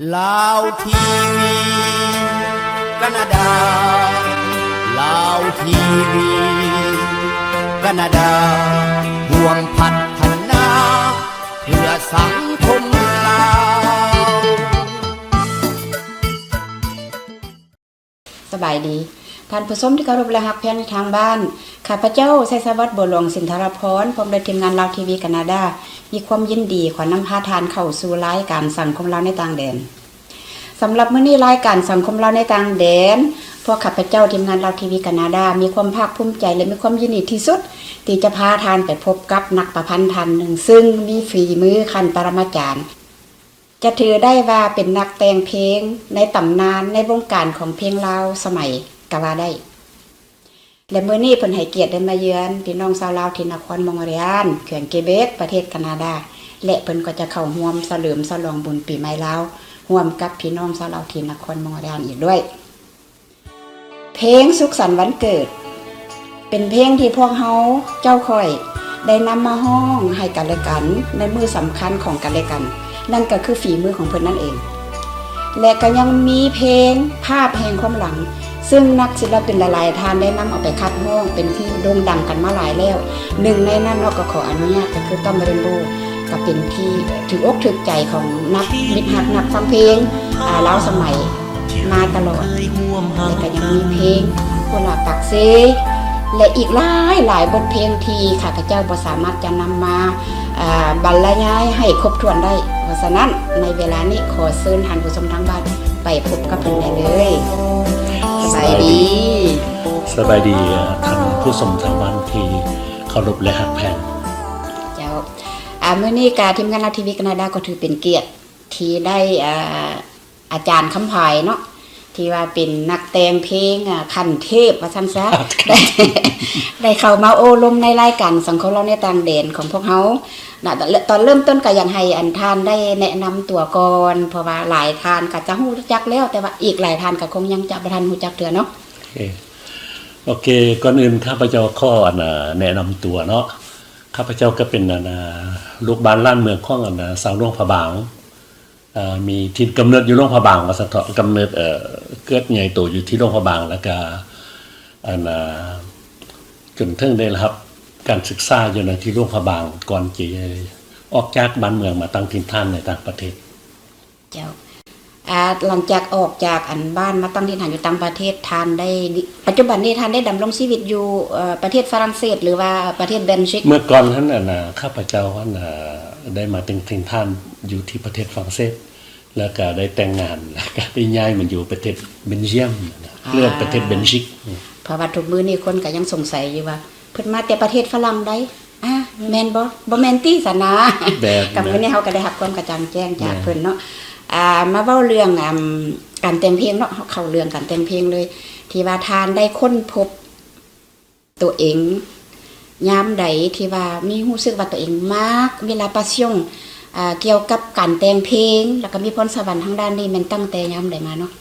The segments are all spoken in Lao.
ລາວທີວີ ການາດາ ລາວທີວີ ການາດາ ຮ່ວມພັດທະນາ ເພື່ອສັງຄົມລາວ. ສະບາຍດີ ທ່ານຜູ້ຊົມທີ່ເຄົາລົບ ແລະ ຮັກແພງໃນທາງບ້ານ. ຂ້າພະເຈົ້າ ໄຊສະຫວັດ ບົວຫຼວງ ສິນທະລະພອນ ພ້ອມດ້ວຍທີມງານລາວທີວີການາດາ ມີຄວາມຍິນດີຂໍນຳພາທ່ານເຂົ້າສູ່ລາຍການສັງຄົມລາວໃນຕ່າງແດນ. ສຳລັບມື້ນີ້ ລາຍການສັງຄົມລາວໃນຕ່າງແດນ ພວກຂ້າພະເຈົ້າທີມງານລາວທີວີການາດາ ມີຄວາມພາກພູມໃຈ ແລະ ມີຄວາມຍິນດີທີ່ສຸດ ທີ່ຈະພາທ່ານໄປພົບກັບນັກປະພັນທ່ານໜຶ່ງ ຊຶ່ງມີຝີມືຂັ້ນປະລະມາຈານ. ຈະຖືໄດ້ວ່າເປັນນັກແຕ່ງເພງໃນຕຳນານໃນວົງການຂອງເພງລາວສະໄໝກະວ່າໄດ້ ແລະ ມື້ນີ້ເພິ່ນໃຫ້ກຽດໄດ້ມາເຢືອນພີ່ນ້ອງຊາວລາວທີ່ນະຄອນມອງຣຽນ ແຂວງເກເບັກ ປະເທດການາດາ ແລະ ເພິ່ນກໍຈະເຂົ້າຮ່ວມສະເຫຼີມສະຫຼອງບຸນປີໃໝ່ລາວ ຮ່ວມກັບພີ່ນ້ອງຊາວລາວທີ່ນະຄອນມອງຣຽນອີກດ້ວຍ. ເພງສຸກສັນວັນເກີດ ເປັນເພງທີ່ພວກເຮົາ ເຈົ້າຂ້ອຍ ໄດ້ນຳມາຮ້ອງໃຫ້ກັນແລະກັນໃນມື້ສຳຄັນຂອງກັນແລະກັນ, ນັ້ນກໍຄືຝີມືຂອງເພິ່ນນັ້ນເອງ. ແລະ ກໍຍັງມີເພງພາບແຫ່ງຄວາມຫຼັງ ຊຶ່ງນັກສິລະປິນຫຼາຍໆທ່ານໄດ້ນຳເອົາໄປຂັບຮ້ອງເປັນທີ່ໂດ່ງດັງກັນມາຫຼາຍແລ້ວ. ໜຶ່ງໃນນັ້ນເນາະ ກໍຂໍອະນຸຍາດ ກໍຄືຕ້ອມເຣນໂບ ກໍເປັນທີ່ຖືກອົກຖືກໃຈຂອງນັກມິດຮັກນັກຟັງເພງ ອາ ລາວສະໄໝ ມາຕະຫຼອດ ແລະ ກໍຍັງມີເພງກຸຫຼາບປາກເຊ ແລະ ອີກຫຼາຍໆບົດເພງທີ່ຂ້າພະເຈົ້າບໍ່ສາມາດຈະນຳມາ ອາ ບັນລະຍາຍໃຫ້ຄົບຖ້ວນໄດ້. ເພາະສະນັ້ນ ໃນເວລານີ້ ຂໍເຊີນທ່ານຜູ້ຊົມທາງບ້ານໄປພົບກັບເພິ່ນໄດ້ເລີຍ. ສະບາຍດີ ສະບາຍດີ ທ່ານຜູ້ຊົມທາງບ້ານທີ່ເຄົາລົບ ແລະ ຮັກແພງ. ເຈົ້າ ອາ ມື້ນີ້ກະທີມງານລາວທີວີການາດາກໍຖືເປັນກຽດທີ່ໄດ້ ອາ ອາຈານຄຳຜາຍເນາະ ທີ່ວ່າເປັນນັກແຕ່ງເພງ ອາ ຂັ້ນເທບວ່າຊັ້ນຊະ ໄດ້ ໄດ້ເຂົ້າມາໂອ້ລົມໃນລາຍການສັງຄົມລາວໃນຕ່າງແດນຂອງພວກເຮົານະ. ຕອນເລີ່ມຕົ້ນກໍຢາກໃຫ້ອັນທ່ານໄດ້ແນະນຳຕົວກ່ອນ ເພາະວ່າຫຼາຍທ່ານກໍຈະຮູ້ຈັກແລ້ວ ແຕ່ວ່າອີກຫຼາຍທ່ານກໍຄົງຍັງຈະບໍ່ທັນຮູ້ຈັກເທື່ອເນາະ. ໂອເຄ ໂອເຄ ກ່ອນອື່ນຂ້າພະເຈົ້າຂໍອັນ ອາ ແນະນຳຕົວເນາະ. ຂ້າພະເຈົ້າກໍເປັນອັນ ອາ ລູກບ້ານລ້ານເມືອງຂອງອັນ ອາ ຊາວຫຼວງພະບາງ. ເອີ ມີຖິ່ນກຳເນີດຢູ່ຫຼວງພະບາງວ່າຊັ້ນເຖາະ ກຳເນີດ ເອີ ເກີດໃຫຍ່ໂຕຢູ່ທີ່ຫຼວງພະບາງ ແລ້ວກະ ອັນ ອາ ຈົນເຖິງໄດ້ຮັບການສຶກສາຢູ່ໃນທີ່ຫຼວງພະບາງ ກ່ອນຈະອອກຈາກບ້ານເມືອງມາຕັ້ງຖິ່ນຖານໃນຕ່າງປະເທດ. ເຈົ້າ ອາ ຫຼັງຈາກອອກຈາກອັນບ້ານມາຕັ້ງຖິ່ນຖານຢູ່ຕ່າງປະເທດ ທ່ານໄດ້ ປັດຈຸບັນນີ້ທ່ານໄດ້ດຳລົງຊີວິດຢູ່ ເອີ ປະເທດຝຣັ່ງເສດ ຫຼືວ່າປະເທດເບນຊິກ? ເມື່ອກ່ອນຫັ້ນ ອັນ ອາ ຂ້າພະເຈົ້າຫັ້ນ ອາ ໄດ້ມາຕັ້ງຖິ່ນຖານຢູ່ທີ່ປະເທດຝຣັ່ງເສດ ແລ້ວກະໄດ້ແຕ່ງງານ ແລ້ວກະໄດ້ຍ້າຍມາຢູ່ປະເທດເບນຢຽມນະ ເອີ້ນປະເທດເບນຊິກ. ເພາະວ່າທຸກມື້ນີ້ຄົນກະຍັງສົງໄສຢູ່ວ່າ ເພິ່ນມາແຕ່ປະເທດຝຣັ່ງໃດ໋ ອາ ແມ່ນບໍ່? ບໍ່ແມ່ນຕິຊັ້ນນະ. ກະມື້ນີ້ເຮົາກະໄດ້ຮັບຄວາມກະຈ່າງແຈ້ງຈາກເພິ່ນເນາະ. ອາ ມາເວົ້າເລື່ອງ ອາ ການແຕ່ງເພງເນາະ ເຮົາເຂົ້າເລື່ອງການແຕ່ງເພງເລີຍ ທີ່ວ່າທ່ານໄດ້ຄົ້ນພົບ ຕົວເອງຍາມໃດທີ່ວ່າມີຮູ້ສຶກວ່າຕົວເອງມັກ ມີ la passion ອາ ກ່ຽວກັບການແຕ່ງເພງ ແລ້ວກໍມີພອນສະຫວັນທາງດ້ານນີ້ ແມ່ນຕັ້ງແຕ່ຍາມໃດມາເນາະ?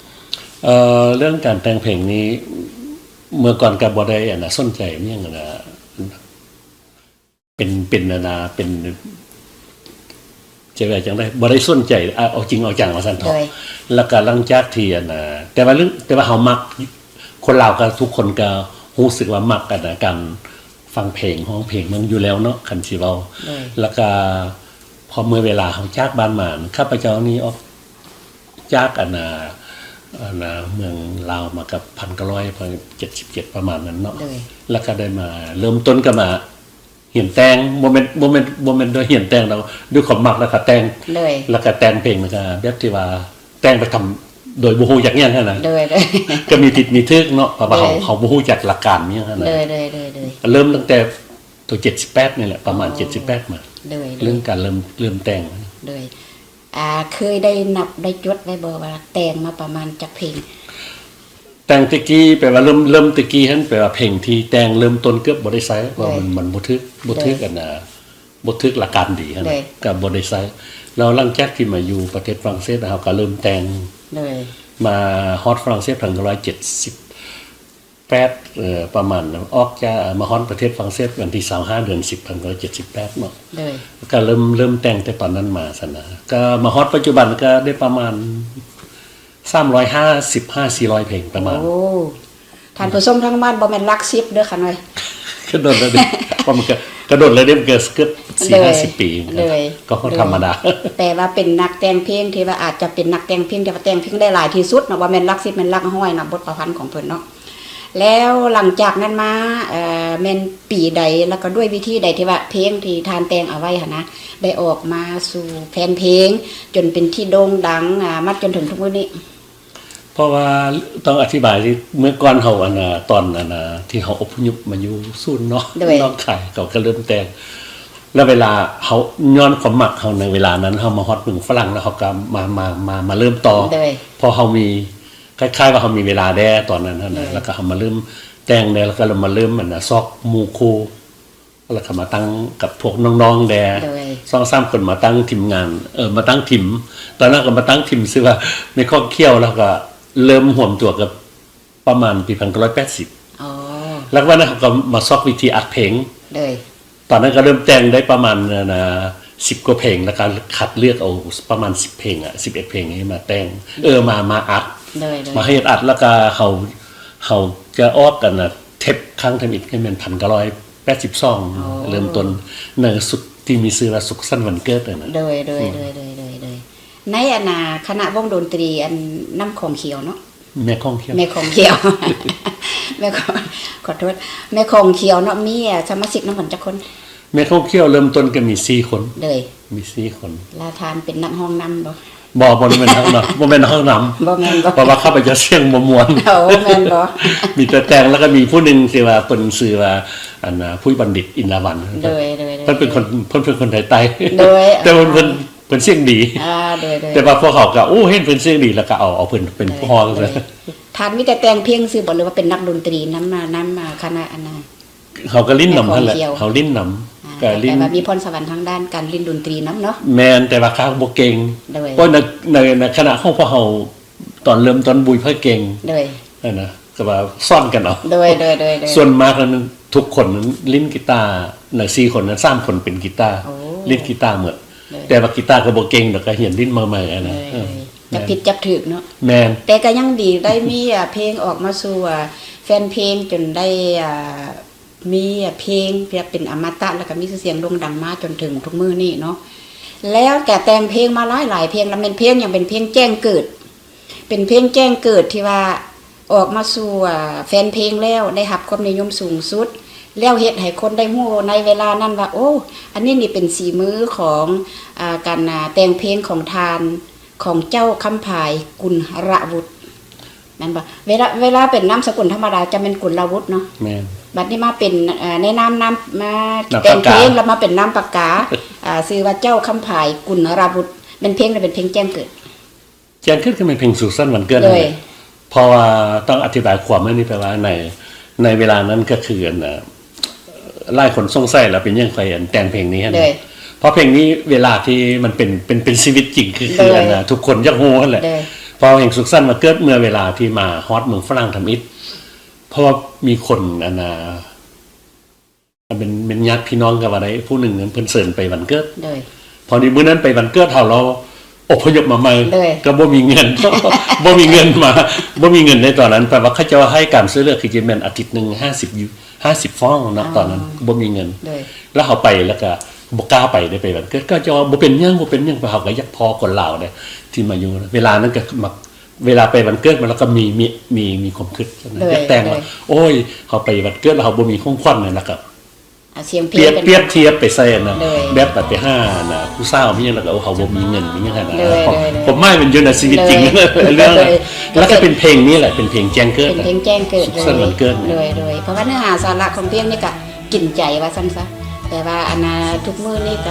ເອີ ເລື່ອງການແຕ່ງເພງນີ້ ເມື່ອກ່ອນກໍບໍ່ໄດ້ອັນນະສົນໃຈມີຫຍັງອັນນະ ເປັນ ເປັນອັນນະ ເປັນ ຈະວ່າຈັ່ງໃດ ບໍ່ໄດ້ສົນໃຈ ອາ ເອົາຈິງເອົາຈັງວ່າຊັ້ນເຖາະ. ແລ້ວກໍຫຼັງຈາກທີ່ອັນນະ ແຕ່ວ່າເລື່ອງ ແຕ່ວ່າເຮົາມັກ ຄົນລາວກໍທຸກຄົນກໍຮູ້ສຶກວ່າມັກອັນນະ ການຟັງເພງ ຮ້ອງເພງມັນຢູ່ແລ້ວເນາະ ຄັນຊິເວົ້າ. ແລ້ວກໍພໍເມື່ອເວລາເຮົາຈາກບ້ານມາ ຂ້າພະເຈົ້ານີ້ອອກຈາກອັນນະ ອັນນະ ເມືອງລາວມາກັບ ພັນເກົ້າຮ້ອຍເຈັດສິບເຈັດ ປະມານນັ້ນເນາະ. ແລ້ວກໍໄດ້ມາເລີ່ມຕົ້ນກໍມາ ຮຽນແຕ່ງ ບໍ່ແມ່ນ ບໍ່ແມ່ນ ບໍ່ແມ່ນໂດຍຮຽນແຕ່ງດອກ ດ້ວຍຄວາມມັກແລ້ວກະແຕ່ງ ແລ້ວກະແຕ່ງເພງ ແລ້ວກະແບບທີ່ວ່າແຕ່ງໄປທຳໂດຍບໍ່ຮູ້ຈັກຫຍັງຫັ້ນນະ. ກະມີຜິດມີຖືກເນາະ ເພາະວ່າເຮົາ ເຮົາບໍ່ຮູ້ຈັກຫຼັກການຫຍັງຫັ້ນນະ. ເລີ່ມຕັ້ງແຕ່ໂຕເຈັດສິບແປດນີ້ແຫຼະ ປະມານເຈັດສິບແປດມາ ເລື່ອງການເລີ່ມ ເລີ່ມແຕ່ງ. ອາ ເຄີຍໄດ້ນັບໄດ້ຈົດໄວ້ບໍ່ວ່າແຕ່ງມາປະມານຈັກເພງ? ແຕ່ງແຕ່ກີ້ ແປວ່າເລີ່ມ ເລີ່ມແຕ່ກີ້ຫັ້ນ ແປວ່າເພງທີ່ແຕ່ງເລີ່ມຕົ້ນເກືອບບໍ່ໄດ້ໃຊ້ ເພາະວ່າມັນ ມັນບໍ່ຖືກ ບໍ່ຖືກອັນນະ ບໍ່ຖືກຫຼັກການດີຫັ້ນນະ ກໍບໍ່ໄດ້ໃຊ້. ແລ້ວຫຼັງຈາກທີ່ມາຢູ່ປະເທດຝຣັ່ງເສດ ເຮົາກໍເລີ່ມແຕ່ງ ມາຮອດຝຣັ່ງເສດ ພັນເກົ້າຮ້ອຍເຈັດສິບ ແປດ ເອີ ປະມານ ອອກຈາກ ມາຮອດປະເທດຝຣັ່ງເສດວັນທີຊາວຫ້າ ເດືອນສິບ ພັນເກົ້າຮ້ອຍເຈັດສິບແປດເນາະ. ໂດຍ ກໍເລີ່ມ ເລີ່ມແຕ່ງແຕ່ຕອນນັ້ນມາຊັ້ນນະ ກໍມາຮອດປັດຈຸບັນກໍໄດ້ປະມານ ສາມຮ້ອຍຫ້າສິບ ຫ້າສີ່ຮ້ອຍເພງປະມານ. ໂອ້ ທ່ານຜູ້ຊົມທາງບ້ານ ບໍ່ແມ່ນຫຼັກສິບເດີຂ້ານ້ອຍ. ກະດົນແລ້ວເດ້ ວ່າມັນກະ ກະດົນແລ້ວເດ້ ມັນກະເກືອບສີ່ຫ້າສິບປີ ໂດຍ ກໍບໍ່ທຳມະດາ. ແປວ່າເປັນນັກແຕ່ງເພງທີ່ວ່າອາດຈະເປັນນັກແຕ່ງເພງທີ່ວ່າແຕ່ງເພງໄດ້ຫຼາຍທີ່ສຸດເນາະ ບໍ່ແມ່ນຫຼັກສິບ ແມ່ນຫຼັກຮ້ອຍນະ ບົດປະພັນຂອງເພິ່ນເນາະ. ແລ້ວຫຼັງຈາກນັ້ນມາ ເອີ ແມ່ນປີໃດ ແລ້ວກໍດ້ວຍວິທີໃດທີ່ວ່າເພງທີ່ທ່ານແຕ່ງເອົາໄວ້ຫັ້ນນະ ໄດ້ອອກມາສູ່ແຟນເພງ ຈົນເປັນທີ່ໂດ່ງດັງ ອາ ມາຈົນເຖິງທຸກມື້ນີ້? ເພາະວ່າຕ້ອງອະທິບາຍ ເມື່ອກ່ອນເຮົາ ອັນນ່າ ຕອນ ອັນນ່າ ທີ່ເຮົາອົບພະຍົບມາຢູ່ສູນເນາະ ໂດຍ ໜອງຄາຍ ເຂົາກໍເລີ່ມແຕ່ງ ແລ້ວເວລາເຮົາ ຍ້ອນຄວາມມັກເຮົາໃນເວລານັ້ນ ເຮົາມາຮອດເມືອງຝຣັ່ງ ແລ້ວເຮົາກໍມາ ມາ ມາ ມາເລີ່ມຕໍ່ ໂດຍ ເພາະເຮົາມີ ຄ້າຍໆວ່າເຮົາມີເວລາແດ່ຕອນນັ້ນຫັ້ນນະ ໂດຍ ແລ້ວກໍເຮົາມາເລີ່ມແຕ່ງແດ່ ແລ້ວກໍເລີ່ມມາເລີ່ມ ອັນນ່າ ຊອກໝູ່ຄູ່ ແລ້ວກໍມາຕັ້ງກັບພວກນ້ອງໆແດ່ ໂດຍ ສອງສາມຄົນມາຕັ້ງທີມງານ ເອີ ມາຕັ້ງທີມ ຕອນນັ້ນກໍມາຕັ້ງທີມຊື່ວ່າແມ່ຂອງຂຽວ ແລ້ວກໍເລີ່ມຮວມຕົວກັນປະມານປີພັນເກົ້າຮ້ອຍແປດສິບ ອໍ ແລ້ວກໍວ່ານັ້ນເຮົາກໍມາຊອກວິທີອັດເພງ ໂດຍ ຕອນນັ້ນກໍເລີ່ມແຕ່ງໄດ້ປະມານ ອັນນ່າ ສິບກວ່າເພງ ແລ້ວກໍຄັດເລືອກເອົາປະມານສິບເພງອະ ສິບເອັດເພງນີ້ມາແຕ່ງ ເອີ ມາ ມາອັດ ໂດຍ ໂດຍ ມາເຮັດອັດ ແລ້ວກໍເຮົາ ເຮົາຈະອອກ ອັນນ່າ ເທັບຄັ້ງທຳອິດກໍແມ່ນພັນເກົ້າຮ້ອຍແປດສິບສອງ ອໍ ເລີ່ມຕົ້ນໃນຊຸດທີ່ມີຊື່ວ່າສຸກສັນວັນເກີດຫັ້ນນະ ໂດຍ ໂດຍ ອືມ ໂດຍ ໂດຍ ໂດຍ ໂດຍ ໃນ ອັນນ່າ ຄະນະວົງດົນຕີ ອັນ ນ້ຳຂອງຂຽວເນາະ ແມ່ຂອງຂຽວ ແມ່ຂອງຂຽວ ແມ່ຂອງ ຂໍໂທດ ແມ່ຂອງຂຽວເນາະ ມີ ອາ ສະມາຊິກນຳກັນຈັກຄົນ? ແມ່ຂອງຂຽວເລີ່ມຕົ້ນກໍມີສີ່ຄົນ ໂດຍ ມີສີ່ຄົນ ແລ້ວທ່ານເປັນນັກຮ້ອງນຳບໍ່? ບໍ່ ບໍ່ໄດ້ແມ່ນນັກຮ້ອງນຳ ບໍ່ແມ່ນນັກຮ້ອງນຳ ບໍ່ແມ່ນບໍ່? ເພາະວ່າຂ້າພະເຈົ້າສຽງບໍ່ມ່ວນ ໂອ້ ແມ່ນບໍ່? ມີແຕ່ແຕ່ງ ແລ້ວກໍມີຜູ້ໜຶ່ງທີ່ວ່າເພິ່ນຊື່ວ່າ ອັນນ່າ ຜູ້ບັນດິດ ອິນລາວັນ ໂດຍ ໂດຍ ໂດຍ ເພິ່ນເປັນຄົນ ໂດຍ ເພິ່ນເປັນຄົນໄທໃຕ້ ໂດຍ ແຕ່ເພິ່ນ ເພິ່ນ ເພິ່ນສຽງດີ ອ່າ ໂດຍ ໂດຍ ແຕ່ວ່າພວກເຮົາກໍ ໂອ້ ເຫັນເພິ່ນສຽງດີ ແລ້ວກໍເອົາ ເອົາເພິ່ນເປັນຜູ້ຮ້ອງ ໂດຍ ໂດຍ ທ່ານມີແຕ່ແຕ່ງເພງຊື່ບໍ່ ຫຼືວ່າເປັນນັກດົນຕີນຳ ນຳ ອາ ຄະນະອັນນ່າ ເຮົາກໍຫຼິ້ນນຳຫັ້ນແຫຼະ ແມ່ຂອງຂຽວ ເຮົາຫຼິ້ນນຳ ອ່າ ກໍແຕ່ວ່າມີພອນສະຫວັນທາງດ້ານການຫຼິ້ນດົນຕີນຳເນາະ ແມ່ນ ແຕ່ວ່າຂ້າບໍ່ເກັ່ງ ໂດຍ ເພາະໃນ ໃນ ໃນຄະນະຂອງພວກເຮົາ ຕອນເລີ່ມຕົ້ນບໍ່ມີໃຜເກັ່ງ ໂດຍ ຫັ້ນນະ ກໍວ່າສອນກັນເອົາ ໂດຍ ໂດຍ ໂດຍ ໂດຍ ສ່ວນມາກແລ້ວນັ້ນ ທຸກຄົນນັ້ນຫຼິ້ນກີຕາ ໃນສີ່ຄົນນັ້ນ ສາມຄົນເປັນກີຕາ ໂອ້ ຫຼິ້ນກີຕາໝົດ ໂດຍ ແຕ່ວ່າກີຕາກໍບໍ່ເກັ່ງດອກ ກໍຮຽນຫຼິ້ນມາໃໝ່ຫັ້ນນະ ໂດຍ ເອີ ຈັບຜິດຈັບຖືກເນາະ ແມ່ນ ແຕ່ກໍຍັງດີໄດ້ມີ ອ່າ ເພງອອກມາສູ່ ອ່າ ແຟນເພງ ຈົນໄດ້ ອ່າ ມີເພງທີ່ເປັນອະມະຕະ ແລ້ວກໍມີຊື່ສຽງໂດ່ງດັງມາຈົນເຖິງທຸກມື້ນີ້ເນາະ ແລ້ວກໍແຕ່ງເພງມາຫຼາຍໆເພງ ລະແມ່ນເພງຫຍັງ ເປັນເພງແຈ້ງເກີດ ເປັນເພງແຈ້ງເກີດທີ່ວ່າອອກມາສູ່ ອ່າ ແຟນເພງແລ້ວໄດ້ຮັບຄວາມນິຍົມສູງສຸດ ແລ້ວເຮັດໃຫ້ຄົນໄດ້ຮູ້ໃນເວລານັ້ນວ່າ ໂອ້ ອັນນີ້ນີ້ເປັນສີມືຂອງ ອ່າ ການ ອ່າ ແຕ່ງເພງຂອງທ່ານ ຂອງເຈົ້າຄຳຜາຍ ກຸນລະວຸດ ແມ່ນບໍ່? ເວລາ ເວລາເປັນນາມສະກຸນທຳມະດາຈະແມ່ນ ກຸນລະວຸດ ເນາະ ແມ່ນ ບັດນີ້ມາເປັນ ເອີ ໃນນາມ ນາມ ມາ ນາມ ແຕ່ງເພງ ປາກກາ ແລ້ວມາເປັນນາມປາກກາ ອ່າ ຊື່ວ່າເຈົ້າຄຳຜາຍ ກຸນລະວຸດ ແມ່ນເພງ ແມ່ນເພງແຈ້ງເກີດ ແຈ້ງເກີດ ຄືແມ່ນເພງສຸກສັນວັນເກີດ ໂດຍ ຫັ້ນແຫຼະ ເພາະວ່າຕ້ອງອະທິບາຍຄວາມອັນນີ້ ແປວ່າໃນ ໃນເວລານັ້ນກໍຄື ອັນນ່າ ຫຼາຍຄົນສົງໄສລະເປັນຫຍັງຂ້ອຍ ອັນ ແຕ່ງເພງນີ້ຫັ້ນ ໂດຍ ເພາະເພງນີ້ເວລາທີ່ມັນເປັນ ເປັນ ເປັນຊີວິດຈິງ ຄື ໂດຍ ຄື ອັນນ່າ ທຸກຄົນຢາກຮູ້ຫັ້ນແຫຼະ ໂດຍ ເພາະເພງສຸກສັນວັນເກີດ ເມື່ອເວລາທີ່ມາຮອດເມືອງຝຣັ່ງທຳອິດ ເພາະວ່າມີຄົນ ອັນນ່າ ເປັນ ເປັນຍາດພີ່ນ້ອງກໍວ່າໄດ້ ຜູ້ໜຶ່ງນັ້ນເພິ່ນເຊີນໄປວັນເກີດ ໂດຍ ພໍດີມື້ນັ້ນໄປວັນເກີດເຮົາ ລາວອົບພະຍົບມາໃໝ່ ໂດຍ ກໍບໍ່ມີເງິນ ບໍ່ມີເງິນມາ ບໍ່ມີເງິນໃນຕອນນັ້ນ ແປວ່າເຂົາເຈົ້າໃຫ້ການຊ່ວຍເຫຼືອຄືຈະແມ່ນອາທິດໜຶ່ງຫ້າສິບ ຫ້າສິບຟຣາງເນາະ ອໍ ຕອນນັ້ນບໍ່ມີເງິນ ໂດຍ ແລ້ວເຮົາໄປ ແລ້ວກໍບໍ່ກ້າໄປເດ້ ໄປວັນເກີດ ເຂົາເຈົ້າວ່າບໍ່ເປັນຫຍັງ ບໍ່ເປັນຫຍັງ ເພາະເຮົາກໍຢາກພໍ້ຄົນລາວເດ້ ທີ່ມາຢູ່ ເວລານັ້ນກໍມັກ ເວລາໄປວັນເກີດມາ ແລ້ວກໍມີ ມີ ມີ ມີຄວາມຄິດ ໂດຍ ຢາກແຕ່ງວ່າ ໂດຍ ໂອ້ຍ ເຮົາໄປວັນເກີດແລ້ວເຮົາບໍ່ມີຂອງຂວັນ ແລ້ວກໍ ອ່າ ສຽງເພງ ປຽບ ປຽບທຽບໄປໃສ່ ອັນນ່າ ໂດຍ ແບບໄປຫາ ອັນນ່າ ຜູ້ສາວມີຫຍັງ ແລ້ວກໍ ໂອ້ ເຮົາບໍ່ມີເງິນ ມີຫຍັງຫັ້ນນະ ໂດຍ ຄວາມ ໂດຍ ຄວາມໝາຍມັນຢູ່ໃນຊີວິດຈິງ ໂດຍ ເລື່ອງ ໂດຍ ແລ້ວກໍເປັນເພງນີ້ແຫຼະ ເປັນເພງແຈ້ງເກີດ ເປັນເພງແຈ້ງເກີດ ສຸກສັນວັນເກີດ ໂດຍ ໂດຍ ເພາະວ່າເນື້ອຫາສາລະຂອງເພງນີ້ກໍກິນໃຈວ່າຊັ້ນຊະ ແຕ່ວ່າ ອັນນ່າ ທຸກມື້ນີ້ກ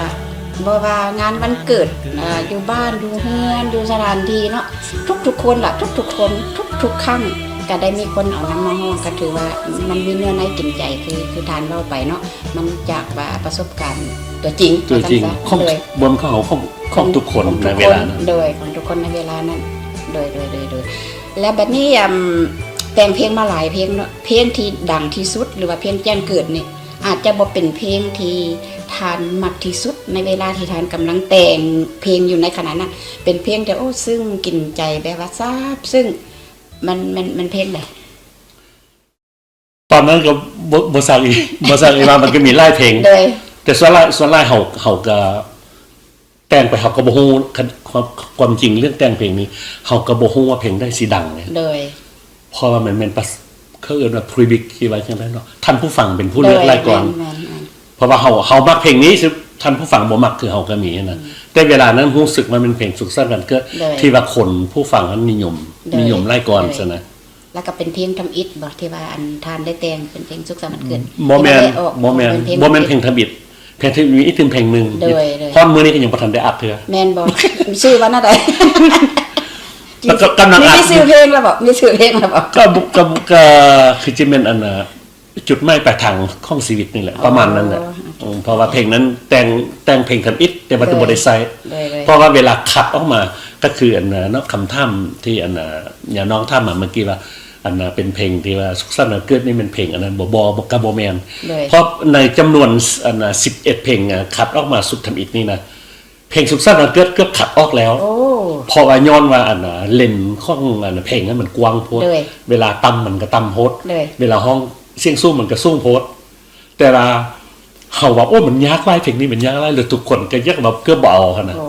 ໍບໍ່ວ່າງານວັນເກີດ ອ່າ ຢູ່ບ້ານ ຢູ່ເຮືອນ ຢູ່ສະຖານທີ່ເນາະ ທຸກໆຄົນລະ ທຸກໆຄົນ ທຸກໆຄັ້ງ ກໍໄດ້ມີຄົນເອົານຳມາຮ້ອງ ກໍຖືວ່າມັນມີເນື້ອໃນກິນໃຈ ຄື ຄືທ່ານເວົ້າໄປເນາະ ມັນຈາກວ່າປະສົບການຕົວຈິງ ຕົວຈິງ ວ່າຊັ້ນຊະ ຂອງ ໂດຍ ບໍ່ແມ່ນຂອງເຮົາ ຂອງ ຂອງທຸກຄົນ ຂອງທຸກຄົນໃນເວລານັ້ນ ໂດຍ ຂອງທຸກຄົນໃນເວລານັ້ນ ໂດຍ ໂດຍ ໂດຍ ໂດຍ ແລ້ວບັດນີ້ ອຳ ແຕ່ງເພງມາຫຼາຍເພງເນາະ, ເພງທີ່ດັງທີ່ສຸດ ຫຼືວ່າເພງແຈ້ງເກີດນີ້ ອາດຈະບໍ່ເປັນເພງທີ່ທ່ານມັກທີ່ສຸດ ໃນເວລາທີ່ທ່ານກຳລັງແຕ່ງເພງຢູ່ໃນຂະນະນັ້ນ, ເປັນເພງທີ່ ໂອ້ ຊຶ້ງກິນໃຈ ແບບວ່າຊາບຊຶ້ງ. ມັນ ມັນ ມັນເພງໃດ? ຕອນນັ້ນກໍບໍ່ ບໍ່ຊັກອີກ ບໍ່ຊັກອີກວ່າມັນກໍມີຫຼາຍເພງ. ໂດຍ ແຕ່ສ່ວນຫຼາຍ ສ່ວນຫຼາຍເຮົາ ເຮົາກໍແຕ່ງໄປ ເຮົາກໍບໍ່ຮູ້ ຄ- ຄວາມ ຄວາມຈິງເລື່ອງແຕ່ງເພງນີ້ ເຮົາກໍບໍ່ຮູ້ວ່າເພງໃດຊິດັງເດ້. ໂດຍ ເພາະວ່າມັນແມ່ນປະ ເຂົາເອີ້ນວ່າ pre-bid ທີ່ວ່າຈັ່ງໃດເນາະ, ທ່ານຜູ້ຟັງເປັນຜູ້ເລືອກຫຼາຍກ່ອນ. ໂດຍ ແມ່ນໆໆ ເພາະວ່າເຮົາ ເຮົາມັກເພງນີ້ ທ່ານຜູ້ຟັງບໍ່ມັກ ຄືເຮົາກໍມີນະ. ອືມ ແຕ່ເວລານັ້ນຮູ້ສຶກວ່າແມ່ນເພງສຸກສັນວັນເກີດ ໂດຍ ທີ່ວ່າຄົນຜູ້ຟັງນັ້ນນິຍົມ ໂດຍ ນິຍົມຫຼາຍກ່ອນ ໂດຍ ຊັ້ນນະ. ແລ້ວກໍເປັນເພງທຳອິດບໍ່ ທີ່ວ່າອັນທ່ານໄດ້ແຕ່ງເປັນເພງສຸກສັນວັນເກີດ? ບໍ່ແມ່ນ ບໍ່ແມ່ນ ບໍ່ແມ່ນເພງທຳອິດ. ເພງທຳອິດມີອີກເພງໜຶ່ງ ໂດຍ ໂດຍ ຮອດມື້ນີ້ກໍຍັງບໍ່ທັນໄດ້ອັດເທື່ອ. ແມ່ນບໍ່? ຊື່ວ່າແນວໃດ? ແລ້ວກໍກຳລັງອັດ ມີຊື່ເພງແລ້ວບໍ່? ມີຊື່ເພງແລ້ວບໍ່? ກໍ ກໍ ກໍຄືຊິແມ່ນອັນນ່າ ຈຸດໝາຍປາຍທາງຂອງຊີວິດນີ້ແຫຼະ ອໍ ປະມານນັ້ນແຫຼະ. ໂອເຄ ອືມ ເພາະວ່າເພງນັ້ນແຕ່ງ ແຕ່ງເພງທຳອິດ ແຕ່ວ່າ ໂດຍ ບໍ່ໄດ້ໃຊ້ ໂດຍ ໂດຍ ເພາະວ່າເວລາຄັດອອກມາ ກໍຄືອັນນ່າເນາະ ຄຳຖາມທີ່ອັນນ່າຍານ້ອງຖາມມາເມື່ອກີ້ວ່າ ອັນນ່າເປັນເພງທີ່ວ່າສຸກສັນວັນເກີດນີ້ແມ່ນເພງອັນນັ້ນບໍ່? ບໍ່ ບໍ່ ກໍບໍ່ແມ່ນ. ໂດຍ ເພາະໃນຈຳນວນ ອັນນ່າສິບເອັດເພງ ອາ ຄັດອອກມາຊຸດທຳອິດນີ້ນະ ເພງສຸກສັນວັນເກີດເກືອບຄັດອອກແລ້ວ. ໂອ້ ເພາະວ່າຍ້ອນວ່າອັນນ່າເລນຂອງອັນນ່າເພງນັ້ນມັນກວ້າງໂພດ. ໂດຍ ເວລາຕ່ຳມັນກໍຕ່ຳໂພດ. ໂດຍ ເວລາຮ້ອງສຽງສູງມັນກໍສູງໂພດ. ແຕ່ວ່າເຮົາວ່າ ໂອ້ ມັນຍາກຫຼາຍ ເພງນີ້ມັນຍາກຫຼາຍ ແລ້ວທຸກຄົນກໍຢາກແບບເກືອບບໍ່ເອົາຫັ້ນນະ. ໂອ້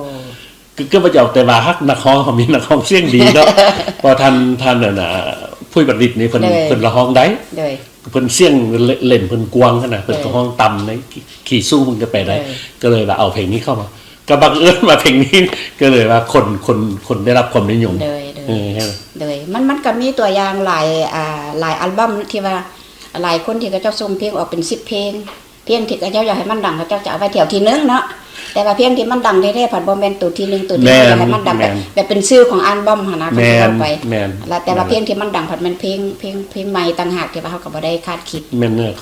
ຄື ຄືວ່າຈະເອົາ ແຕ່ວ່າຮັກນັກຮ້ອງ ເຮົາມີນັກຮ້ອງສຽງດີເນາະ ເພາະທ່ານ ທ່ານ ອັນນ່າ ຜຸຍບັນດິດນີ້ ເພິ່ນ ໂດຍ ເພິ່ນລະຮ້ອງໄດ້. ໂດຍ ເພິ່ນສຽງເລ- ເລນເພິ່ນກວ້າງຫັ້ນນະ ເພິ່ນ ໂດຍ ກໍຮ້ອງຕ່ຳໃນຄີສູງເພິ່ນກໍໄປໄດ້. ໂດຍ ກໍເລີຍວ່າເອົາເພງນີ້ເຂົ້າມາ ກໍບັງເອີນວ່າເພງນີ້ ກໍເລີຍວ່າຄົນ ຄົນ ຄົນໄດ້ຮັບຄວາມນິຍົມ. ໂດຍ ໂດຍ ເອີ ໂດຍ ມັນ ມັນກໍມີຕົວຢ່າງຫຼາຍ ອ່າ ຫຼາຍອັລບັມທີ່ວ່າ ຫຼາຍຄົນທີ່ເຂົາເຈົ້າສົ່ງເພງອອກເປັນສິບເພງ ເພງທີ່ເຂົາເຈົ້າຢາກໃຫ້ມັນດັງ ເຂົາເຈົ້າຈະເອົາໄວ້ແຖວທີໜຶ່ງເນາະ, ແຕ່ວ່າເພງທີ່ມັນດັງແທ້ໆ ພັດບໍ່ແມ່ນໂຕທີໜຶ່ງ ໂຕທີໜຶ່ງ ແມ່ນ ຢາກໃຫ້ມັນດັງແບບ ແມ່ນ ແບບເປັນຊື່ຂອງອັລບັມຫັ້ນນະ ແມ່ນ ເພິ່ນເວົ້າໄປ. ແມ່ນ ແລ້ວແຕ່ວ່າ ແມ່ນ ເພງທີ່ມັນດັງ ພັດແມ່ນເພງ ເພງ ເພງໃໝ່ຕ່າງຫາກ ທີ່ວ່າເຮົາກໍບໍ່ໄດ້ຄາດຄິດ. ແມ່ນເນາະ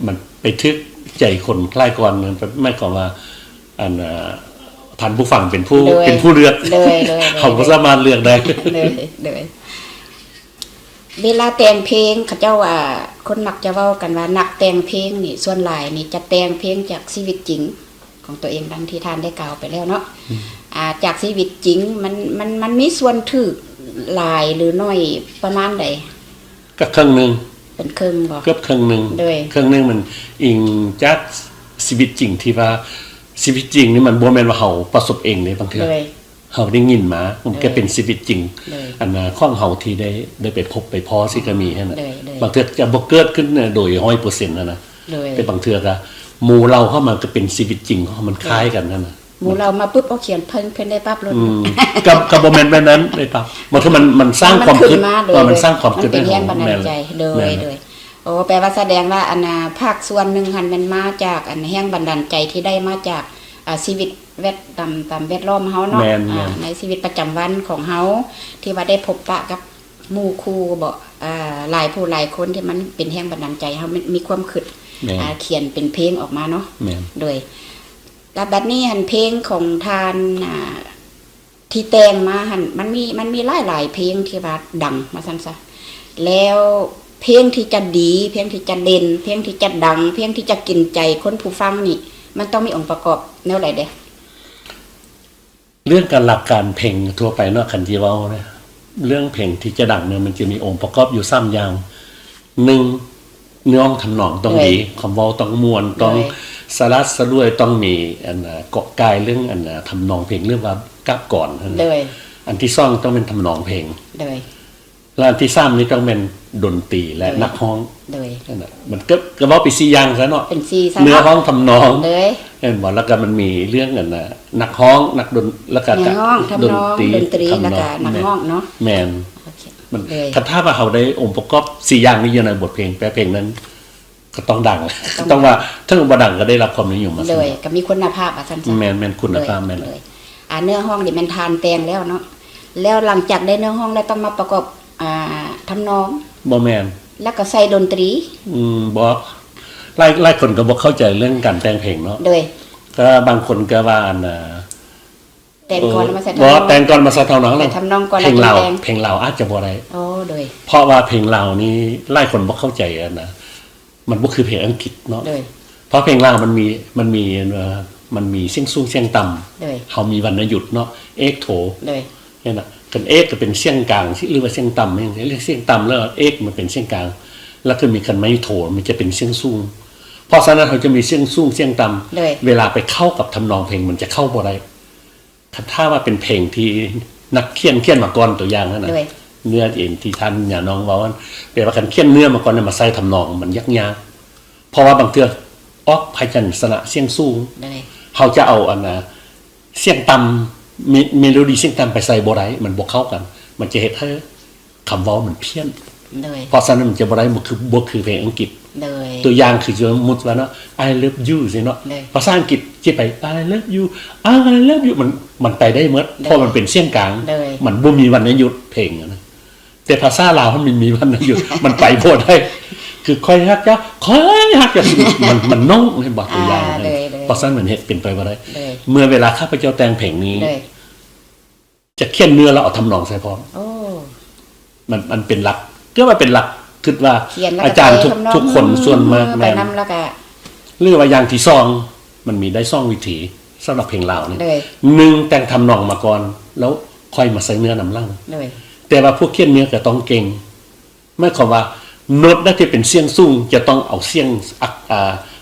ມັນໄປຖືກໃຈຄົນຫຼາຍກ່ອນ ໝາຍຄວາມວ່າ ອັນ ເອີ ທ່ານຜູ້ຟັງເປັນຜູ້ ໂດຍ ເປັນຜູ້ເລືອກ. ໂດຍ ໂດຍ ໂດຍ ເຮົາບໍ່ສາມາດເລືອກໄດ້. ໂດຍ ໂດຍ ເວລາແຕ່ງເພງ ເຂົາເຈົ້າ ອ່າ ຄົນມັກຈະເວົ້າກັນວ່າ ນັກແຕ່ງເພງນີ້ ສ່ວນຫຼາຍນີ້ຈະແຕ່ງເພງຈາກຊີວິດຈິງຂອງຕົວເອງ ດັ່ງທີ່ທ່ານໄດ້ກ່າວໄປແລ້ວເນາະ. ອືມ ອ່າ ຈາກຊີວິດຈິງ ມັນ ມັນ ມັນມີສ່ວນຖືກຫຼາຍ ຫຼື ໜ້ອຍປະມານໃດ? ກໍເຄິ່ງໜຶ່ງ. ເປັນເຄິ່ງບໍ່? ເກືອບເຄິ່ງໜຶ່ງ. ໂດຍ ເຄິ່ງໜຶ່ງມັນອີງຈາກຊີວິດຈິງ ທີ່ວ່າຊີວິດຈິງນີ້ມັນບໍ່ແມ່ນວ່າເຮົາປະສົບເອງເດ້ ບາງເທື່ອ ໂດຍ ເຮົາໄດ້ຍິນມາ ມັນກໍເປັນຊີວິດຈິງ ໂດຍ ອັນນາ ຂອງເຮົາທີ່ໄດ້ ໄດ້ໄປພົບໄປພໍ້ຊິກໍມີຫັ້ນນະ. ໂດຍ ໂດຍ ບາງເທື່ອຈະບໍ່ເກີດຂຶ້ນໂດຍຮ້ອຍເປີເຊັນຫັ້ນນະ. ໂດຍ ແຕ່ບາງເທື່ອກໍໝູ່ເລົ່າເຂົ້າມາ ກໍເປັນຊີວິດຈິງຂອງເຮົາ ມັນຄ້າຍກັນຫັ້ນນະ. ໝູ່ເລົ່າມາປຶບ ເອົາຂຽນເພິ່ນ ເພິ່ນໄດ້ປັບໂລດ. ອືມ ກໍ ກໍບໍ່ແມ່ນແບບນັ້ນ ໄດ້ປັບ ມັນຄື ມັນ ມັນສ້າງຄວາມຄິດ ມັນຂຶ້ນມາໂດຍ ເອີ ມັນສ້າງຄວາມຄິດ ເປັນແຮງບັນດານໃຈ. ໂດຍ ໂດຍ ໂອ້ ແປວ່າສະແດງວ່າ ອັນນາ ພາກສ່ວນໜຶ່ງຫັ້ນແມ່ນມາຈາກ ອັນ ແຮງບັນດານໃຈທີ່ໄດ້ມາຈາກ ອ່າ ຊີວິດແວດ ຕາມ ຕາມແວດລ້ອມເຮົາເນາະ. ແມ່ນ ອ່າ ແມ່ນ ໃນຊີວິດປະຈຳວັນຂອງເຮົາ ທີ່ວ່າໄດ້ພົບປະກັບໝູ່ຄູ່ບໍ ອ່າ ຫຼາຍຜູ້ຫຼາຍຄົນທີ່ມັນເປັນແຮງບັນດານໃຈ ເຮົາມີ ມີຄວາມຄິດ ແມ່ນ ອ່າ ຂຽນເປັນເພງອອກມາເນາະ. ແມ່ນ ໂດຍ ແລ້ວບັດນີ້ຫັ້ນ ເພງຂອງທ່ານ ອ່າ ທີ່ແຕ່ງມາຫັ້ນ ມັນມີ ມັນມີຫຼາຍໆເພງທີ່ວ່າດັງວ່າຊັ້ນຊະ, ແລ້ວເພງທີ່ຈະດີ ເພງທີ່ຈະເດັ່ນ ເພງທີ່ຈະດັງ ເພງທີ່ຈະກິນໃຈຄົນຜູ້ຟັງນີ້ ມັນຕ້ອງມີອົງປະກອບແນວໃດແດ່? ເລື່ອງການຫຼັກການເພງທົ່ວໄປເນາະ ຄັນຊິເວົ້ານະ ເລື່ອງເພງທີ່ຈະດັງນີ້ ມັນຈະມີອົງປະກອບຢູ່ສາມຢ່າງ. ໜຶ່ງ ເນື້ອຮ້ອງທຳນອງຕ້ອງດີ ໂດຍ ຄຳເວົ້າຕ້ອງມ່ວນ ໂດຍ ຕ້ອງສະຫຼາດສະຫຼວຍ ຕ້ອງມີ ອັນ ເກາະກາຍເລື່ອງ ອັນ ທຳນອງເພງ ຫຼືວ່າກາບກອນຫັ້ນນະ. ໂດຍ ອັນທີສອງຕ້ອງແມ່ນທຳນອງເພງ. ໂດຍ ແລະ ອັນທີສາມນີ້ຕ້ອງແມ່ນດົນຕີ ແລະ ໂດຍ ນັກຮ້ອງ. ໂດຍ ນັ້ນນະ ມັນກໍ ກໍເວົ້າໄປສີ່ຢ່າງຊະເນາະ ເປັນສີ່ຊະເນາະ ເນື້ອຮ້ອງ ທຳນອງ ໂດຍ ແມ່ນບໍ່? ແລ້ວກໍມັນມີເລື່ອງ ອັນ ນະ ນັກຮ້ອງ ນັກດົນ ແລ້ວກໍ ເນື້ອຮ້ອງ ທຳນອງ ດົນຕີ ດົນຕີ ທຳນອງ ແລ້ວກໍນັກຮ້ອງເນາະ. ແມ່ນ ໂອເຄ ມັນ ໂດຍ ຄັນຖ້າວ່າເຮົາໄດ້ອົງປະກອບສີ່ຢ່າງນີ້ຢູ່ໃນບົດເພງ ແປເພງນັ້ນກໍຕ້ອງດັງ ຕ້ອງ ຕ້ອງວ່າ ເຖິງບໍ່ດັງກໍໄດ້ຮັບຄວາມນິຍົມວ່າຊັ້ນ. ໂດຍ ກໍມີຄຸນນະພາບວ່າຊັ້ນຊະ. ແມ່ນ ແມ່ນ ຄຸນນະພາບ ໂດຍ ແມ່ນ ໂດຍ ອ່າ ເນື້ອຮ້ອງນີ້ແມ່ນທ່ານແຕ່ງແລ້ວເນາະ ແລ້ວຫຼັງຈາກໄດ້ເນື້ອຮ້ອງແລ້ວ ຕ້ອງມາປະກອບ ອ່າ ທຳນອງ? ບໍ່ແມ່ນ ແລ້ວກໍໃສ່ດົນຕີ? ອືມ ບໍ່ ຫຼາຍ ຫຼາຍຄົນກໍບໍ່ເຂົ້າໃຈເລື່ອງການແຕ່ງເພງເນາະ. ໂດຍ ກໍບາງຄົນກໍວ່າ ອັນ ອ່າ ແຕ່ງກ່ອນມາໃສ່ທຳນອງ ບໍ່ ແຕ່ງກ່ອນມາໃສ່ທຳນອງ ໃສ່ທຳນອງກ່ອນ ເພງລາວ ແລ້ວຈຶ່ງແຕ່ງ ເພງລາວອາດຈະບໍ່ໄດ້ ໂອ້ ໂດຍ ເພາະວ່າເພງລາວນີ້ຫຼາຍຄົນບໍ່ເຂົ້າໃຈ ອັນນະ ມັນບໍ່ຄືເພງອັງກິດເນາະ ໂດຍ ເພາະເພງລາວມັນມີ ມັນມີ ເອີ ມັນມີສຽງສູງສຽງຕ່ຳ ໂດຍ ເຮົາມີວັນນະຍຸດເນາະ ເອກໂທ ໂດຍ ເຫັນນະ ຄັນເອກກໍເປັນສຽງກາງ ຫຼືວ່າສຽງຕ່ຳ ຫຍັງຊີ້ ສຽງຕ່ຳ ແລ້ວເອກມັນເປັນສຽງກາງ ແລ້ວກໍມີ ຄັນມີໂທ ມັນຈະເປັນສຽງສູງ ເພາະສະນັ້ນເຮົາຈະມີສຽງສູງສຽງຕ່ຳ ໂດຍ ເວລາໄປເຂົ້າກັບທຳນອງເພງ ມັນຈະເຂົ້າບໍ່ໄດ້ ຄັນຖ້າວ່າເປັນເພງທີ່ນັກຂຽນຂຽນມາກ່ອນ ຕົວຢ່າງຫັ້ນນະ ໂດຍ ເນື້ອເອງທີ່ທ່ານຍານ້ອງເວົ້າຫັ້ນ ແປວ່າຄັນຂຽນເນື້ອມາກ່ອນແລ້ວມາໃສ່ທຳນອງມັນຍາກໆ ເພາະວ່າບາງເທື່ອອອກພະຍັນຊະນະສຽງສູງ ໂດຍ ເຮົາຈະເອົາອັນນະ ສຽງຕ່ຳ ເມ ເມໂລດີສຽງຕ່ຳໄປໃສ່ບໍ່ໄດ້ ມັນບໍ່ເຂົ້າກັນ ມັນຈະເຮັດໃຫ້ຄຳເວົ້າມັນພຽນ ໂດຍ ເພາະສະນັ້ນມັນຈະບໍ່ໄດ້ ບໍ່ຄື ບໍ່ຄືເພງອັງກິດ ໂດຍ ຕົວຢ່າງຄື ສົມມຸດວ່າເນາະ I love you ຊີ້ເນາະ ໂດຍ ພາສາອັງກິດຊິໄປ I love you I love you ມັນ ມັນໄປໄດ້ໝົດ ໂດຍ ເພາະມັນເປັນສຽງກາງ ໂດຍ ມັນບໍ່ມີວັນນະຍຸດເພງນະ ແຕ່ພາສາລາວມັນມີວັນນະຍຸດ ມັນໄປບໍ່ໄດ້ ຄືຂ້ອຍຮັກເຈົ້າ ຂ້ອຍຮັກເຈົ້າ ມັນ ມັນໜ້ອຍ ເຫັນບໍ່ ຕົວຢ່າງ ອ່າ ໂດຍ ໂດຍ ເພາະສະນັ້ນມັນເຮັດເປັນໄປບໍ່ໄດ້ ໂດຍ ເມື່ອເວລາຂ້າພະເຈົ້າແຕ່ງເພງນີ້ ໂດຍ ຈະຂຽນເນື້ອແລ້ວເອົາທຳນອງໃສ່ພ້ອມ ໂອ້ ມັນ ມັນເປັນຫຼັກ ເກືອບວ່າເປັນຫຼັກ ຄິດວ່າ ຂຽນແລ້ວ ອາຈານທຸກ ແຕ່ງທຳນອງ ທຸກຄົນສ່ວນມາກ ໄປນຳ ແມ່ນ ແລ້ວກະ ຫຼືວ່າຢ່າງທີສອງ ມັນມີໄດ້ສອງວິທີສຳລັບເພງລາວນີ້ ໂດຍ ໜຶ່ງ ແຕ່ງທຳນອງມາກ່ອນ ແລ້ວຄ່ອຍມາໃສ່ເນື້ອນຳຫຼັງ ໂດຍ ແຕ່ວ່າພວກຂຽນເນື້ອກໍຕ້ອງເກັ່ງ ໝາຍຄວາມວ່າໂນດໃດທີ່ເປັນສຽງສູງ ຈະຕ້ອງເອົາສຽງ ອັກ ອາ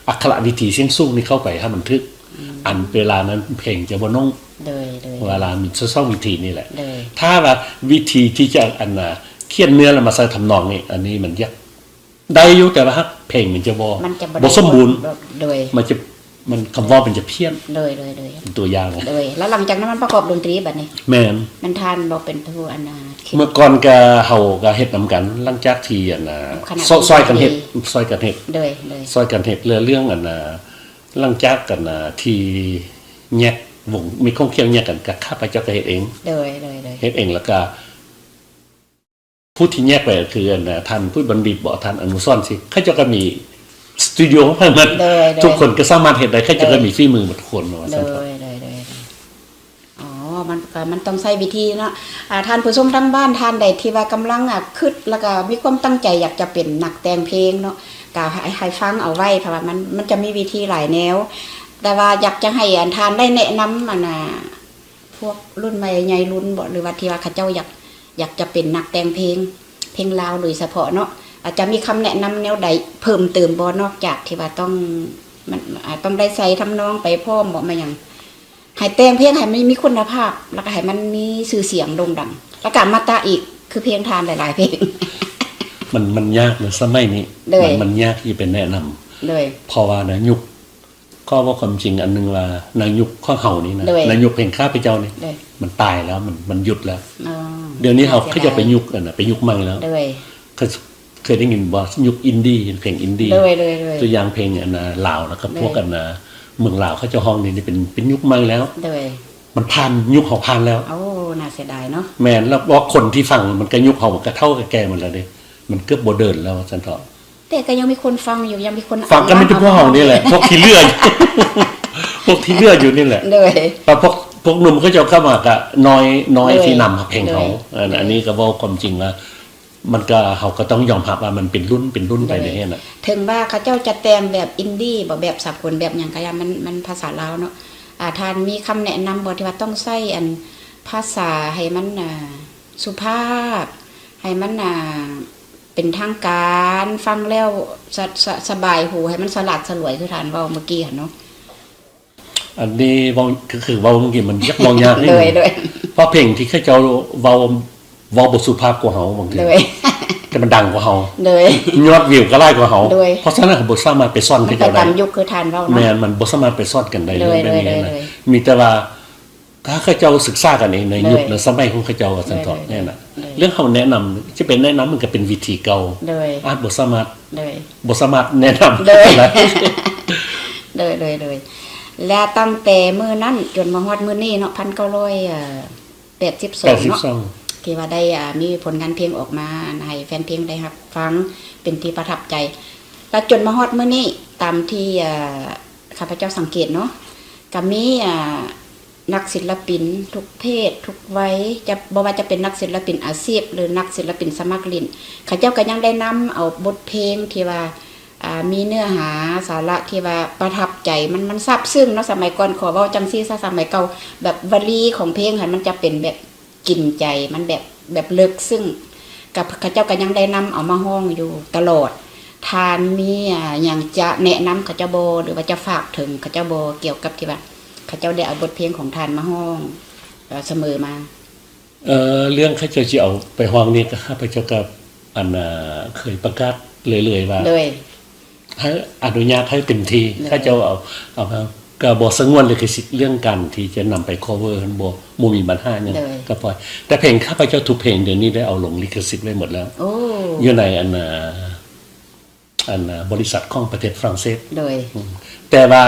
ອັກຂະລະວິທີສຽງສູງນີ້ເຂົ້າໄປໃຫ້ມັນຖືກ ອືມ ອັນເວລານັ້ນເພງຈະບໍ່ໜ້ອງ ໂດຍ ໂດຍ ເວລາມີສອງວິທີນີ້ແຫຼະ ໂດຍ ຖ້າວ່າວິທີທີ່ຈະ ອັນນະ ຂຽນເນື້ອແລ້ວມາໃສ່ທຳນອງນີ້ ອັນນີ້ມັນຢາກ ໄດ້ຢູ່ ແຕ່ວ່າຫາກເພງມັນຈະບໍ່ ມັນຈະບໍ່ ບໍ່ສົມບູນ ໄດ້ ໂດຍ ມັນຈະ ມັນ ຄຳເວົ້າມັນຈະພຽນ ໂດຍ ໂດຍ ໂດຍ ຕົວຢ່າງ ໂດຍ ແລ້ວຫຼັງຈາກນັ້ນມັນປະກອບດົນຕີບັດນີ້ ແມ່ນ ແມ່ນທ່ານບໍ່ເປັນຜູ້ ອັນນະ ເມື່ອກ່ອນກະເຮົາກະເຮັດນຳກັນ ຫຼັງຈາກທີ່ ອັນນະ ຄະນະ ຊ່ອຍກັນເຮັດ ຊ່ອຍກັນເຮັດ ໂດຍ ໂດຍ ຊ່ອຍກັນເຮັດ ແລະເລື່ອງ ອັນນະ ຫຼັງຈາກ ອັນນະ ທີ່ແຍກວົງ ມີຂອງຂຽງແຍກກັນ ກະຂ້າພະເຈົ້າກະເຮັດເອງ ໂດຍ ໂດຍ ໂດຍ ເຮັດເອງ ແລ້ວກະ ຜູ້ທີ່ແຍກໄປກໍຄື ອັນນະ ທ່ານພຸດບັນດິດບໍ ທ່ານອະນຸສອນ ຊິ ເຂົາເຈົ້າກໍມີສະຕູດິໂອຂອງເພິ່ນ ໂດຍ ໂດຍ ທຸກຄົນກໍສາມາດເຮັດໄດ້ ເຂົາເຈົ້າກໍມີ ໂດຍ ຝີມືໝົດທຸກຄົນ ວ່າຊັ້ນເຖາະ ໂດຍ ໂດຍ ໂດຍ ອໍ ມັນກໍ ມັນຕ້ອງໃຊ້ວິທີເນາະ ອ່າ ທ່ານຜູ້ຊົມທາງບ້ານ ທ່ານໃດທີ່ວ່າກຳລັງ ອ່າ ຄິດ ແລ້ວກໍມີຄວາມຕັ້ງໃຈຢາກຈະເປັນນັກແຕ່ງເພງເນາະ ກໍໃຫ້ ໃຫ້ຟັງເອົາໄວ້ ເພາະວ່າມັນ ມັນຈະມີວິທີຫຼາຍແນວ ແຕ່ວ່າຢາກຈະໃຫ້ ອັນ ທ່ານໄດ້ແນະນຳ ອັນນະ ພວກລຸ້ນໃໝ່ໃຫຍ່ລຸ້ນບໍ ຫຼືວ່າທີ່ວ່າເຂົາເຈົ້າຢາກ ຢາກຈະເປັນນັກແຕ່ງເພງ ເພງລາວໂດຍສະເພາະເນາະ ອາດຈະມີຄຳແນະນຳແນວໃດເພີ່ມເຕີມບໍ່ ນອກຈາກທີ່ວ່າຕ້ອງ ມັນ ອາ ຕ້ອງໄດ້ໃສ່ທຳນອງໄປພ້ອມບໍ ແມ່ນຫຍັງ ໃຫ້ແຕ່ງເພງໃຫ້ມັນມີຄຸນນະພາບ ແລ້ວກໍໃຫ້ມັນມີຊື່ສຽງໂດ່ງດັງ ແລ້ວກໍອະມະຕະອີກ ຄືເພງທ່ານຫຼາຍໆເພງ ມັນ ມັນຍາກໃນສະໄໝນີ້ ໂດຍ ມັນ ມັນຍາກທີ່ໄປແນະນຳ ໂດຍ ເພາະວ່າໃນຍຸກ ຂໍເວົ້າຄວາມຈິງອັນໜຶ່ງວ່າ ໃນຍຸກຂອງເຮົານີ້ນະ ໂດຍ ໃນຍຸກເພງຂ້າພະເຈົ້ານີ້ ໂດຍ ມັນຕາຍແລ້ວ ມັນ ມັນຢຸດແລ້ວ ອໍ ດຽວນີ້ເຮົາ ໜ້າເສຍດາຍ ເຂົາເຈົ້າໄປຍຸກ ອັນນະ ໄປຍຸກໃໝ່ແລ້ວ ໂດຍ ເຄີຍ ເຄີຍໄດ້ຍິນບໍ່ ຍຸກອິນດີ ເພງອິນດີ ໂດຍ ໂດຍ ໂດຍ ຕົວຢ່າງເພງ ອັນນະ ລາວ ແລ້ວກໍ ໂດຍ ພວກ ອັນນະ ເມືອງລາວ ເຂົາເຈົ້າຮ້ອງນີ້ ນີ້ເປັນ ເປັນຍຸກໃໝ່ແລ້ວ ໂດຍ ມັນຜ່ານ ຍຸກເຮົາຜ່ານແລ້ວ ໂອ້ ໜ້າເສຍດາຍເນາະ ແມ່ນ ແລ້ວວ່າຄົນທີ່ຟັງ ມັນກໍຍຸກເຮົາ ມັນກໍເຖົ້າກໍແກ່ໝົດແລ້ວເດ້ ມັນເກືອບບໍ່ເດີນແລ້ວ ວ່າຊັ້ນເຖາະ ແຕ່ກໍຍັງມີຄົນຟັງຢູ່ ຍັງມີຄົນ ຟັງກໍມີແຕ່ພວກເຮົານີ້ແຫຼະ ພວກທີ່ເຫຼືອຢູ່ ພວກທີ່ເຫຼືອຢູ່ນີ້ແຫຼະ ໂດຍ ແຕ່ພວກ ພວກໜຸ່ມເຂົາເຈົ້າເຂົ້າມາກໍນ້ອຍ ນ້ອຍ ໂດຍ ທີ່ນຳຮັບເພງເຮົາ ໂດຍ ອັນ ໂດຍ ອັນນີ້ກໍເວົ້າຄວາມຈິງວ່າ ມັນກໍ ເຮົາກໍຕ້ອງຍອມຮັບວ່າມັນເປັນລຸ້ນ ເປັນລຸ້ນໄປ ໂດຍ ໃນຫັ້ນນະ ເຖິງວ່າເຂົາເຈົ້າຈະແຕ່ງແບບອິນດີບໍ ແບບສາກົນ ແບບຫຍັງກໍຢ່າ ມັນ ມັນພາສາລາວເນາະ ອາ ທ່ານມີຄຳແນະນຳບໍ່ ທີ່ວ່າຕ້ອງໃຊ້ ອັນ ພາສາໃຫ້ມັນ ອ່າ ສຸພາບ ໃຫ້ມັນ ອ່າ ເປັນທາງການ ຟັງແລ້ວສະ ສະ ສະບາຍຫູ ໃຫ້ມັນສະຫຼາດສະຫຼວຍ ຄືທ່ານເວົ້າເມື່ອກີ້ຫັ້ນເນາະ ອັນນີ້ເວົ້າ ກໍຄືເວົ້າເມື່ອກີ້ ມັນຢາກເວົ້າຍາກ ໂດຍ ໂດຍ ເພາະເພງທີ່ເຂົາເຈົ້າເວົ້າ ເວົ້າບໍ່ສຸພາບກວ່າເຮົາບາງເທື່ອ ໂດຍ ແຕ່ມັນດັງກວ່າເຮົາ ໂດຍ ຍອດວິວກໍຫຼາຍກວ່າເຮົາ ໂດຍ ເພາະສະນັ້ນເຮົາບໍ່ສາມາດໄປສອນເຂົາເຈົ້າໄດ້ ມັນໄປຕາມຍຸກ ຄືທ່ານເວົ້າເນາະ ແມ່ນ ມັນບໍ່ສາມາດໄປສອນກັນໄດ້ ໂດຍ ເລື່ອງແບບນີ້ນະ ໂດຍ ໂດຍ ມີແຕ່ວ່າ ຖ້າເຂົາເຈົ້າສຶກສາກັນເອງໃນ ໂດຍ ຍຸກໃນສະໄໝຂອງເຂົາເຈົ້າ ວ່າຊັ້ນເຖາະ ໂດຍ ແນ່ນະ ໂດຍ ເລື່ອງເຮົາແນະນຳ ຈະເປັນແນະນຳມັນກໍເປັນວິທີເກົ່າ ໂດຍ ອາດບໍ່ສາມາດ ໂດຍ ບໍ່ສາມາດແນະນຳ ໂດຍ ໄດ້ ໂດຍ ໂດຍ ໂດຍ ແລະ ຕັ້ງແຕ່ມື້ນັ້ນຈົນມາຮອດມື້ນີ້ເນາະ ພັນເກົ້າຮ້ອຍ ເອີ ແປດສິບສອງເນາະ ແປດສິບສອງ ທີ່ວ່າໄດ້ ອ່າ ມີຜົນງານເພງອອກມາ ອັນໃຫ້ແຟນເພງໄດ້ຮັບຟັງ ເປັນທີ່ປະທັບໃຈ ແລະ ຈົນມາຮອດມື້ນີ້ ຕາມທີ່ ເອີ ຂ້າພະເຈົ້າສັງເກດເນາະ ກະມີ ອ່າ ນັກສິນລະປິນທຸກເພດທຸກໄວ ຈະ ບໍ່ວ່າຈະເປັນນັກສິນລະປິນອາຊີບ ຫຼື ນັກສິນລະປິນສະໝັກຫຼິ້ນ ເຂົາເຈົ້າກໍຍັງໄດ້ນຳເອົາບົດເພງທີ່ວ່າ ອ່າ ມີເນື້ອຫາສາລະທີ່ວ່າປະທັບໃຈ ມັນ ມັນຊາບຊຶ້ງເນາະ. ສະໄໝກ່ອນ ຂໍເວົ້າຈັ່ງຊີ້ຊະ ສະໄໝເກົ່າ ແບບວະລີຂອງເພງຫັ້ນ ມັນຈະເປັນແບບກິນໃຈ ມັນແບບ ແບບເລິກຊຶ້ງ ກໍ ເຂົາເຈົ້າກໍຍັງໄດ້ນຳເອົາມາຮ້ອງຢູ່ຕະຫຼອດ. ທ່ານມີ ອ່າ ຫຍັງຈະແນະນຳເຂົາເຈົ້າບໍ່ ຫຼືວ່າຈະຝາກເຖິງເຂົາເຈົ້າບໍ່ ກ່ຽວກັບທີ່ວ່າເຂົາເຈົ້າໄດ້ເອົາບົດເພງຂອງທ່ານມາຮ້ອງ ເອີ ສະເໝີມາ? ເອີ ເລື່ອງເຂົາເຈົ້າຊິເອົາໄປຮ້ອງນີ້ ກໍຂ້າພະເຈົ້າກໍ ອັນ ເອີ ເຄີຍປະກາດເລື້ອຍໆວ່າ ໂດຍ ໃຫ້ອະນຸຍາດໃຫ້ເຕັມທີ່ ໂດຍ ເຂົາເຈົ້າເອົາ ເອົາມາ ກໍບໍ່ສະຫງວນລິຂະສິດເລື່ອງການທີ່ຈະນຳໄປ cover ຫັ້ນ ບໍ່ ບໍ່ມີບັນຫາຫຍັງ ໂດຍ ກໍປ່ອຍ. ແຕ່ເພງຂ້າພະເຈົ້າທຸກເພງດຽວນີ້ໄດ້ເອົາລົງລິຂະສິດໄວ້ໝົດແລ້ວ ໂອ້ ຢູ່ໃນ ອັນ ເອີ ອັນ ເອີ ບໍລິສັດຂອງປະເທດຝຣັ່ງເສດ ໂດຍ ອືມ ແຕ່ວ່າ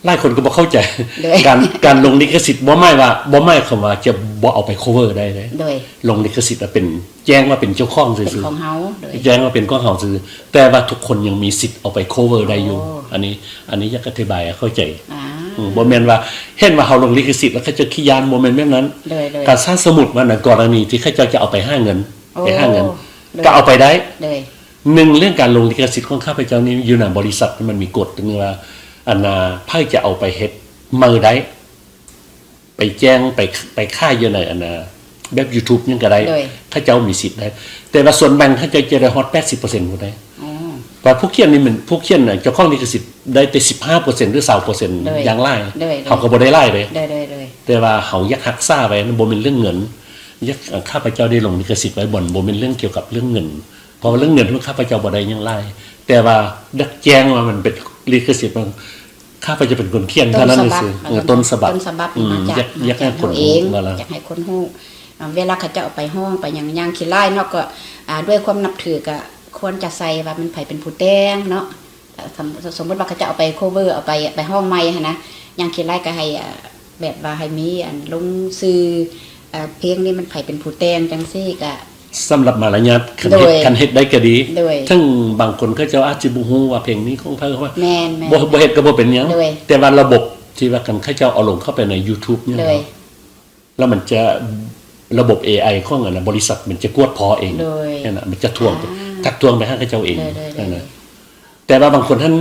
ຫຼາຍຄົນກໍບໍ່ເຂົ້າໃຈ ໂດຍ ການ ການລົງລິຂະສິດບໍ່ໝາຍວ່າ ບໍ່ໝາຍຄວາມວ່າຈະບໍ່ເອົາໄປ cover ໄດ້ເດ້ ໂດຍ ລົງລິຂະສິດເປັນ ແຈ້ງວ່າເປັນເຈົ້າຂອງຊື່ໆ ເປັນຂອງເຮົາ ໂດຍ ແຈ້ງວ່າເປັນຂອງເຮົາຊື່ໆ ແຕ່ວ່າທຸກຄົນຍັງມີສິດເອົາໄປ cover ໄດ້ຢູ່ ໂອ້ ອັນນີ້ ອັນນີ້ຢາກອະທິບາຍໃຫ້ເຂົ້າໃຈ ອ່າ ອືມ ບໍ່ແມ່ນວ່າເຫັນວ່າເຮົາລົງລິຂະສິດແລ້ວເຂົາເຈົ້າຂີ້ຢ້ານ ບໍ່ແມ່ນແບບນັ້ນ ໂດຍ ໂດຍ ກໍຖ້າສົມມຸດວ່ານະ ກໍລະນີທີ່ເຂົາເຈົ້າຈະເອົາໄປຫາເງິນ ໂອ້ ໄປຫາເງິນ ໂດຍ ກໍເອົາໄປໄດ້ ໂດຍ ໜຶ່ງ ເລື່ອງການລົງລິຂະສິດຂອງຂ້າພະເຈົ້ານີ້ ຢູ່ໃນບໍລິສັດມັນມີກົດໜຶ່ງວ່າ ອັນນ່າ ໃຜຈະເອົາໄປເຮັດໃໝ່ໄດ້ ໄປແຈ້ງ ໄປ ໄປຂາຍຢູ່ໃນ ອັນນ່າ ແບບ YouTube ຫຍັງກໍໄດ້ ໂດຍ ເຂົາເຈົ້າມີສິດໄດ້ ແຕ່ວ່າສ່ວນແບ່ງເຂົາເຈົ້າຈະໄດ້ຮອດ ແປດສິບເປີເຊັນ ພຸ້ນເດ້ ອໍ ວ່າຜູ້ຂຽນນີ້ມັນ ຜູ້ຂຽນນະ ເຈົ້າຂອງລິຂະສິດໄດ້ແຕ່ ສິບຫ້າເປີເຊັນ ຫຼື ຊາວເປີເຊັນ ໂດຍ ຢ່າງຫຼາຍ ໂດຍ ໂດຍ ເຮົາກໍບໍ່ໄດ້ຫຼາຍເດ້ ໂດຍ ໂດຍ ໂດຍ ແຕ່ວ່າເຮົາຢາກຮັກສາໄວ້ ບໍ່ແມ່ນເລື່ອງເງິນ ຢາກ ຂ້າພະເຈົ້າໄດ້ລົງລິຂະສິດໄວ້ ບໍ່ ບໍ່ແມ່ນເລື່ອງກ່ຽວກັບເລື່ອງເງິນ ເພາະວ່າເລື່ອງເງິນຂອງຂ້າພະເຈົ້າບໍ່ໄດ້ຫຍັງຫຼາຍ ແຕ່ວ່າຢາກແຈ້ງວ່າມັນເປັນລິຂະສິດ ຂ້າພະເຈົ້າເປັນຄົນຂຽນເທົ່ານັ້ນຊື່ໆ ເອີ ຕົ້ນສະບັບ ຕົ້ນສະບັບ ອືມ ມາຈາກ ຢາກ ຢາກໃຫ້ຄົນຮູ້ ມາຈາກເຮົາເອງ ວ່າລະ ຢາກໃຫ້ຄົນຮູ້ ເວລາເຂົາເຈົ້າເອົາໄປຮ້ອງໄປຫຍັງ ຢ່າງຂີ້ລ້າຍເນາະ ກໍ ອ່າ ດ້ວຍຄວາມນັບຖືກໍຄວນຈະໃສ່ວ່າມັນໃຜເປັນຜູ້ແຕ່ງເນາະ ສົມ ສົມມຸດວ່າເຂົາເຈົ້າເອົາໄປ cover ເອົາໄປ ໄປຮ້ອງໃໝ່ຫັ້ນນະ ຢ່າງຂີ້ລ້າຍກໍໃຫ້ ອ່າ ແບບວ່າໃຫ້ມີອັນລົງຊື່ ເອີ ເພງນີ້ມັນໃຜເປັນຜູ້ແຕ່ງຈັ່ງຊີ້ກະ ສຳລັບມາລະຍາດ ຄັນເຮັດ ໂດຍ ຄັນເຮັດໄດ້ກໍດີ ໂດຍ ເຖິງບາງຄົນເຂົາເຈົ້າອາດຊິບໍ່ຮູ້ວ່າເພງນີ້ຂອງໃຜ ວ່າ ແມ່ນໆ ບໍ່ ບໍ່ເຮັດກໍບໍ່ເປັນຫຍັງ ໂດຍ ແຕ່ວ່າລະບົບທີ່ວ່າຄັນເຂົາເຈົ້າເອົາລົງເຂົ້າໄປໃນ YouTube ນີ້ ໂດຍ ແລ້ວມັນຈະ ລະບົບ ເອໄອ ຂອງອັນນ່າ ບໍລິສັດມັນຈະກວດພໍເອງ ໂດຍ ນັ້ນນະ ມັນຈະທວງ ອ່າ ທັກທ້ວງໄປຫາເຂົາເຈົ້າເອງ ໂດຍໆໆ ນັ້ນນະ ແຕ່ວ່າບາງຄົນຫັ້ນ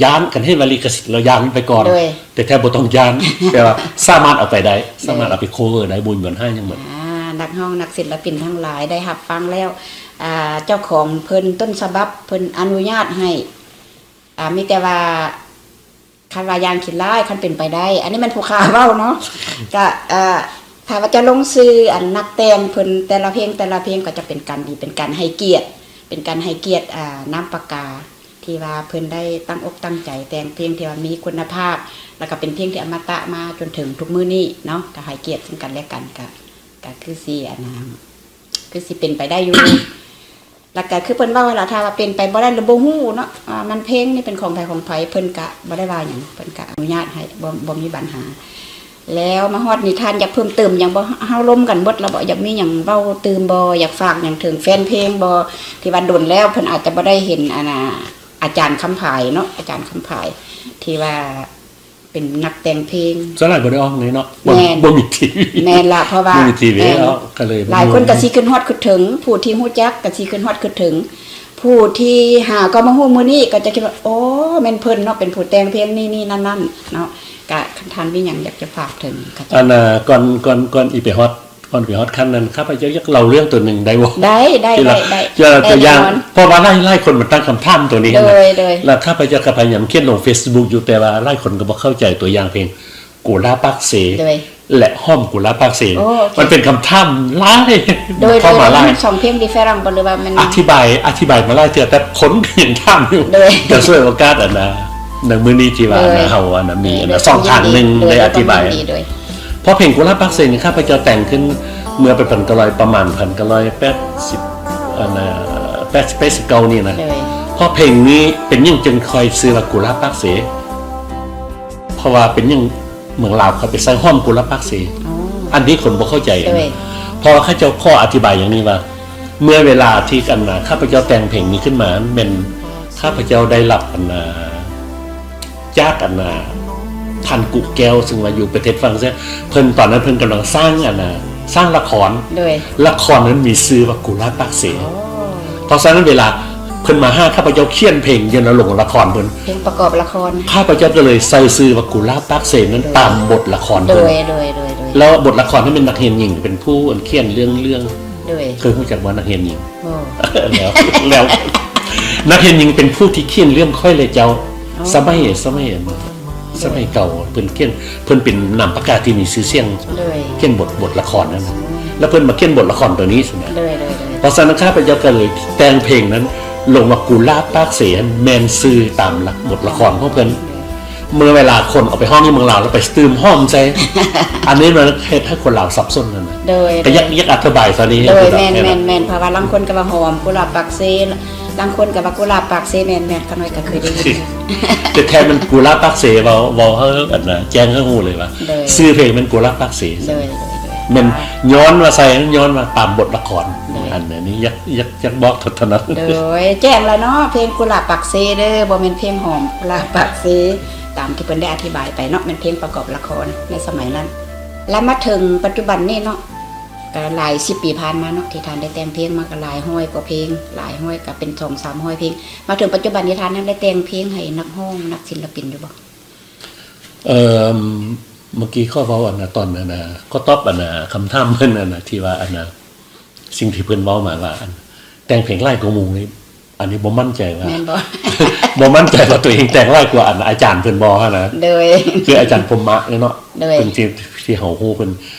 ຢ້ານ ຄັນເຫັນວ່າລິຂະສິດແລ້ວຢ້ານໄປກ່ອນ ໂດຍ ແຕ່ແທ້ບໍ່ຕ້ອງຢ້ານ ແຕ່ວ່າສາມາດເອົາໄປໄດ້ ໂດຍ ສາມາດເອົາໄປ cover ໄດ້ ບໍ່ມີບັນຫາຫຍັງໝົດ ອ່າ ນັກຮ້ອງນັກສິນລະປິນທັງຫຼາຍໄດ້ຮັບຟັງແລ້ວ ອ່າ ເຈົ້າຂອງເພິ່ນ ຕົ້ນສະບັບເພິ່ນອະນຸຍາດໃຫ້ ອ່າ ມີແຕ່ວ່າ ຄັນວ່າຢ່າງຂີ້ລ້າຍ ຄັນເປັນໄປໄດ້ ອັນນີ້ແມ່ນຜູ້ຂ້າເວົ້າເນາະ ກະ ເອີ ຖ້າວ່າຈະລົງຊື່ອັນນັກແຕ່ງເພິ່ນ ແຕ່ລະເພງ ແຕ່ລະເພງ ກໍຈະເປັນການດີ ເປັນການໃຫ້ກຽດ ເປັນການໃຫ້ກຽດ ອ່າ ນາມປາກກາ ທີ່ວ່າເພິ່ນໄດ້ຕັ້ງອົກຕັ້ງໃຈແຕ່ງເພງທີ່ວ່າມີຄຸນນະພາບ ແລ້ວກໍເປັນເພງທີ່ອະມະຕະມາຈົນເຖິງທຸກມື້ນີ້ເນາະ ກໍໃຫ້ກຽດເຊິ່ງກັນແລະກັນ ກໍ ກໍຄືຊິ ອັນນ່າ ຄືຊິເປັນໄປໄດ້ຢູ່ ແລ້ວກໍຄືເພິ່ນເວົ້າຫັ້ນລະ ຖ້າວ່າເປັນໄປບໍ່ໄດ້ ຫຼື ບໍ່ຮູ້ເນາະ ວ່າມັນເພງນີ້ເປັນຂອງໃຜຂອງໃຜ ເພິ່ນກະບໍ່ໄດ້ວ່າຫຍັງ ເພິ່ນກະອະນຸຍາດໃຫ້ ບໍ່ ບໍ່ມີບັນຫາ. ແລ້ວມາຮອດນີ້ ທ່ານຢາກເພີ່ມເຕີມຫຍັງບໍ່? ເຮົາລົມກັນເບິດແລ້ວບໍ່? ຢາກມີຫຍັງເວົ້າຕື່ມບໍ່? ຢາກຝາກຫຍັງເຖິງແຟນເພງບໍ່? ທີ່ວ່າດົນແລ້ວເພິ່ນອາດຈະບໍ່ໄດ້ເຫັນ ອັນນ່າ ອາຈານຄຳຜາຍເນາະ ອາຈານຄຳຜາຍ ທີ່ວ່າ ເປັນນັກແຕ່ງເພງ ສ່ວນຫຼາຍບໍ່ໄດ້ອອກເລີຍເນາະ ບໍ່ ແມ່ນ ບໍ່ມີທີວີ ແມ່ນລະ ເພາະວ່າ ບໍ່ມີທີວີ ແມ່ນ ເນາະ ກໍເລີຍ ຫຼາຍຄົນກໍຊິຄຶດຮອດຄຶດເຖິງ ຜູ້ທີ່ຮູ້ຈັກກໍຊິຄຶດຮອດຄຶດເຖິງ ຜູ້ທີ່ຫາກໍມາຮູ້ມື້ນີ້ກໍຈະຄິດວ່າ ໂອ້ ແມ່ນເພິ່ນເນາະ ເປັນຜູ້ແຕ່ງເພງນີ້ໆນັ້ນໆເນາະ ກະຄັນທ່ານມີຫຍັງຢາກຈະຝາກເຖິງເຂົາເຈົ້າ ອັນ ອ່າ ກ່ອນ ກ່ອນ ກ່ອນອີ່ໄປຮອດ ກ່ອນໄປຮອດຂັ້ນນັ້ນ ຂ້າພະເຈົ້າຢາກເລົ່າເລື່ອງຕົວໜຶ່ງໄດ້ບໍ່? ໄດ້ ໄດ້ ທີ່ວ່າ ໄດ້ ໄດ້ ຍົກຕົວຢ່າງ ແນ່ນອນ ເພາະວ່າຫຼາຍ ຫຼາຍຄົນມັນຕັ້ງຄຳຖາມຕົວນີ້ ໂດຍ ນະ ໂດຍ ແລ້ວຂ້າພະເຈົ້າກໍພະຍາຍາມຂຽນລົງເຟສບຸກຢູ່ ແຕ່ວ່າຫຼາຍຄົນກໍບໍ່ເຂົ້າໃຈ ຕົວຢ່າງເພງກຸລາບປາກເຊ ໂດຍ ແລະ ຫອມກຸລາບປາກເຊ ໂອ້ ໂອເຄ ມັນເປັນຄຳຖາມຫຼາຍ ໂດຍ ເຂົ້າມາຫຼາຍ ໂດຍ ມັນສອງເພງນີ້ຝຣັ່ງບໍ່ ຫຼືວ່າມັນ ອະທິບາຍ ອະທິບາຍມາຫຼາຍເທື່ອ ແຕ່ຄົນກໍຍັງຖາມຢູ່ ໂດຍ ກໍສວຍໂອກາດ ອັນນ່າ ໃນມື້ນີ້ທີ່ວ່າ ໂດຍ ເຮົາ ອັນນ່າ ມີ ໂດຍ ອັນນ່າ ໂດຍ ຊ່ອງທາງໜຶ່ງ ໂດຍ ໄດ້ອະທິບາຍ ໂດຍ ເພາະເພງກຸລາບປາກເຊນີ້ ຂ້າພະເຈົ້າແຕ່ງຂຶ້ນເມື່ອປີພັນເກົ້າຮ້ອຍ ປະມານພັນເກົ້າຮ້ອຍແປດສິບ ອັນນ່າ ແປດສິບ ແປດສິບເກົ້ານີ້ນະ ໂດຍ ເພາະເພງນີ້ເປັນຫຍັງຈຶ່ງຄ່ອຍຊື່ວ່າກຸລາບປາກເຊ ເພາະວ່າເປັນຫຍັງເມືອງລາວເຂົາໄປໃສ່ຫອມກຸລາບປາກເຊ ອໍ ອັນນີ້ຄົນບໍ່ເຂົ້າໃຈ ໂດຍ ເພາະວ່າເຂົາເຈົ້າຂໍອະທິບາຍຢ່າງນີ້ວ່າ ເມື່ອເວລາທີ່ ອັນນ່າ ຂ້າພະເຈົ້າແຕ່ງເພງນີ້ຂຶ້ນມາ ແມ່ນຂ້າພະເຈົ້າໄດ້ຮັບ ອັນນ່າ ຈາກ ອັນນ່າ ທ່ານ ກຸແກ້ວ ຊຶ່ງວ່າຢູ່ປະເທດຝຣັ່ງເສດ ເພິ່ນ ຕອນນັ້ນເພິ່ນກຳລັງສ້າງ ອັນນ່າ ສ້າງລະຄອນ ໂດຍ ລະຄອນນັ້ນມີຊື່ວ່າ ກຸຫຼາບປາກເຊ. ອໍ ເພາະສະນັ້ນເວລາເພິ່ນມາຫາຂ້າພະເຈົ້າຂຽນເພງຢູ່ໃນໂລງລະຄອນເພິ່ນ ເພງປະກອບລະຄອນ ຂ້າພະເຈົ້າກໍເລີຍໃສ່ຊື່ວ່າ ກຸຫຼາບປາກເຊນັ້ນ ໂດຍ ຕາມບົດລະຄອນເພິ່ນ ໂດຍ ໂດຍ ໂດຍ ໂດຍ ແລ້ວບົດລະຄອນນັ້ນແມ່ນນັກຮຽນຍິງເປັນຜູ້ ອັນ ຂຽນເລື່ອງ ເລື່ອງ ໂດຍ ເຄີຍຮູ້ຈັກບໍ່ ນັກຮຽນຍິງ? ບໍ່ ແລ້ວ ແລ້ວ ນັກຮຽນຍິງເປັນຜູ້ທີ່ຂຽນເລື່ອງຂ້ອຍແລະເຈົ້າ ອໍ ສະໄໝ ສະໄໝ ສະໄໝເກົ່າ ເພິ່ນຂຽນ ເພິ່ນເປັນນາມປາກກາທີ່ມີຊື່ສຽງ ໂດຍ ຂຽນບົດ ບົດລະຄອນນັ້ນນະ ອືມ ແລ້ວເພິ່ນມາຂຽນບົດລະຄອນໂຕນີ້ຊີ້ນະ ໂດຍ ໂດຍ ໂດຍ ເພາະສະນັ້ນ ຂ້າພະເຈົ້າກໍເລີຍແຕ່ງເພງນັ້ນລົງວ່າ ກຸຫຼາບປາກເຊຫັ້ນແມ່ນຊື່ຕາມຫຼັກບົດລະຄອນຂອງເພິ່ນ ໂດຍ ເມື່ອເວລາຄົນເອົາໄປຮ້ອງຢູ່ເມືອງລາວ ແລ້ວໄປຕື່ມຫອມໃສ່ ອັນນີ້ມັນເຮັດໃຫ້ຄົນລາວສັບສົນຫັ້ນນະ ໂດຍ ກໍຢາກ ໂດຍ ຢາກອະທິບາຍຕອນນີ້ ໂດຍ ໃຫ້ເພິ່ນ ແມ່ນ ແມ່ນ ແມ່ນ ເພາະວ່າລາງຄົນກໍວ່າ ຫອມ ກຸຫຼາບປາກເຊ ລາງຄົນກໍວ່າ ກຸຫຼາບປາກເຊ ແມ່ນໆ ຂ້ານ້ອຍກໍເຄີຍໄດ້ຍິນ ແຕ່ແທ້ມັນ ກຸຫຼາບປາກເຊ ເວົ້າ ເວົ້າໃຫ້ ອັນນ່າ ແຈ້ງໃຫ້ຮູ້ເລີຍວ່າ ໂດຍ ຊື່ເພງແມ່ນ ກຸຫຼາບປາກເຊ ໂດຍ ໂດຍ ໂດຍ ແມ່ນ ອ່າ ຍ້ອນວ່າໃສ່ ຍ້ອນວ່າຕາມບົດລະຄອນ ໂດຍ ອັນນີ້ ຢາກ ຢາກ ຢາກບອກເທົ່ານັ້ນ ໂດຍ ແຈ້ງແລ້ວເນາະ ເພງກຸຫຼາບປາກເຊເດີ ບໍ່ແມ່ນເພງຫອມກຸຫຼາບປາກເຊ ຕາມທີ່ເພິ່ນໄດ້ອະທິບາຍໄປເນາະ ແມ່ນເພງປະກອບລະຄອນໃນສະໄໝນັ້ນ ແລະ ມາເຖິງປັດຈຸບັນນີ້ເນາະ ກໍຫຼາຍສິບປີຜ່ານມາເນາະ ທີ່ທ່ານໄດ້ແຕ່ງເພງມາກໍຫຼາຍຮ້ອຍກວ່າເພງ ຫຼາຍຮ້ອຍ ກໍເປັນສອງສາມຮ້ອຍເພງ ມາເຖິງປັດຈຸບັນນີ້ ທ່ານຍັງໄດ້ແຕ່ງເພງໃຫ້ນັກຮ້ອງ ນັກສິນລະປິນຢູ່ບໍ່? ເອີ ເມື່ອກີ້ຂໍເວົ້າ ອັນນ່າ ຕອນ ອັນນ່າ ຂໍຕອບ ອັນນ່າ ຄຳຖາມເພິ່ນ ອັນນ່າ ທີ່ວ່າ ອັນນ່າ ສິ່ງທີ່ເພິ່ນເວົ້າມາວ່າ ອັນ ແຕ່ງເພງຫຼາຍກວ່າໝູ່ນີ້ ອັນນີ້ບໍ່ໝັ້ນໃຈວ່າ ແມ່ນບໍ່? ບໍ່ໝັ້ນໃຈວ່າຕົວເອງແຕ່ງຫຼາຍກວ່າ ອັນ ອາຈານເພິ່ນບໍ່ຫັ້ນນະ ໂດຍ ຄືອາຈານພົມມະນີ້ເນາະ ໂດຍ ເພິ່ນທີ່ ທີ່ເຮົາຮູ້ເພິ່ນ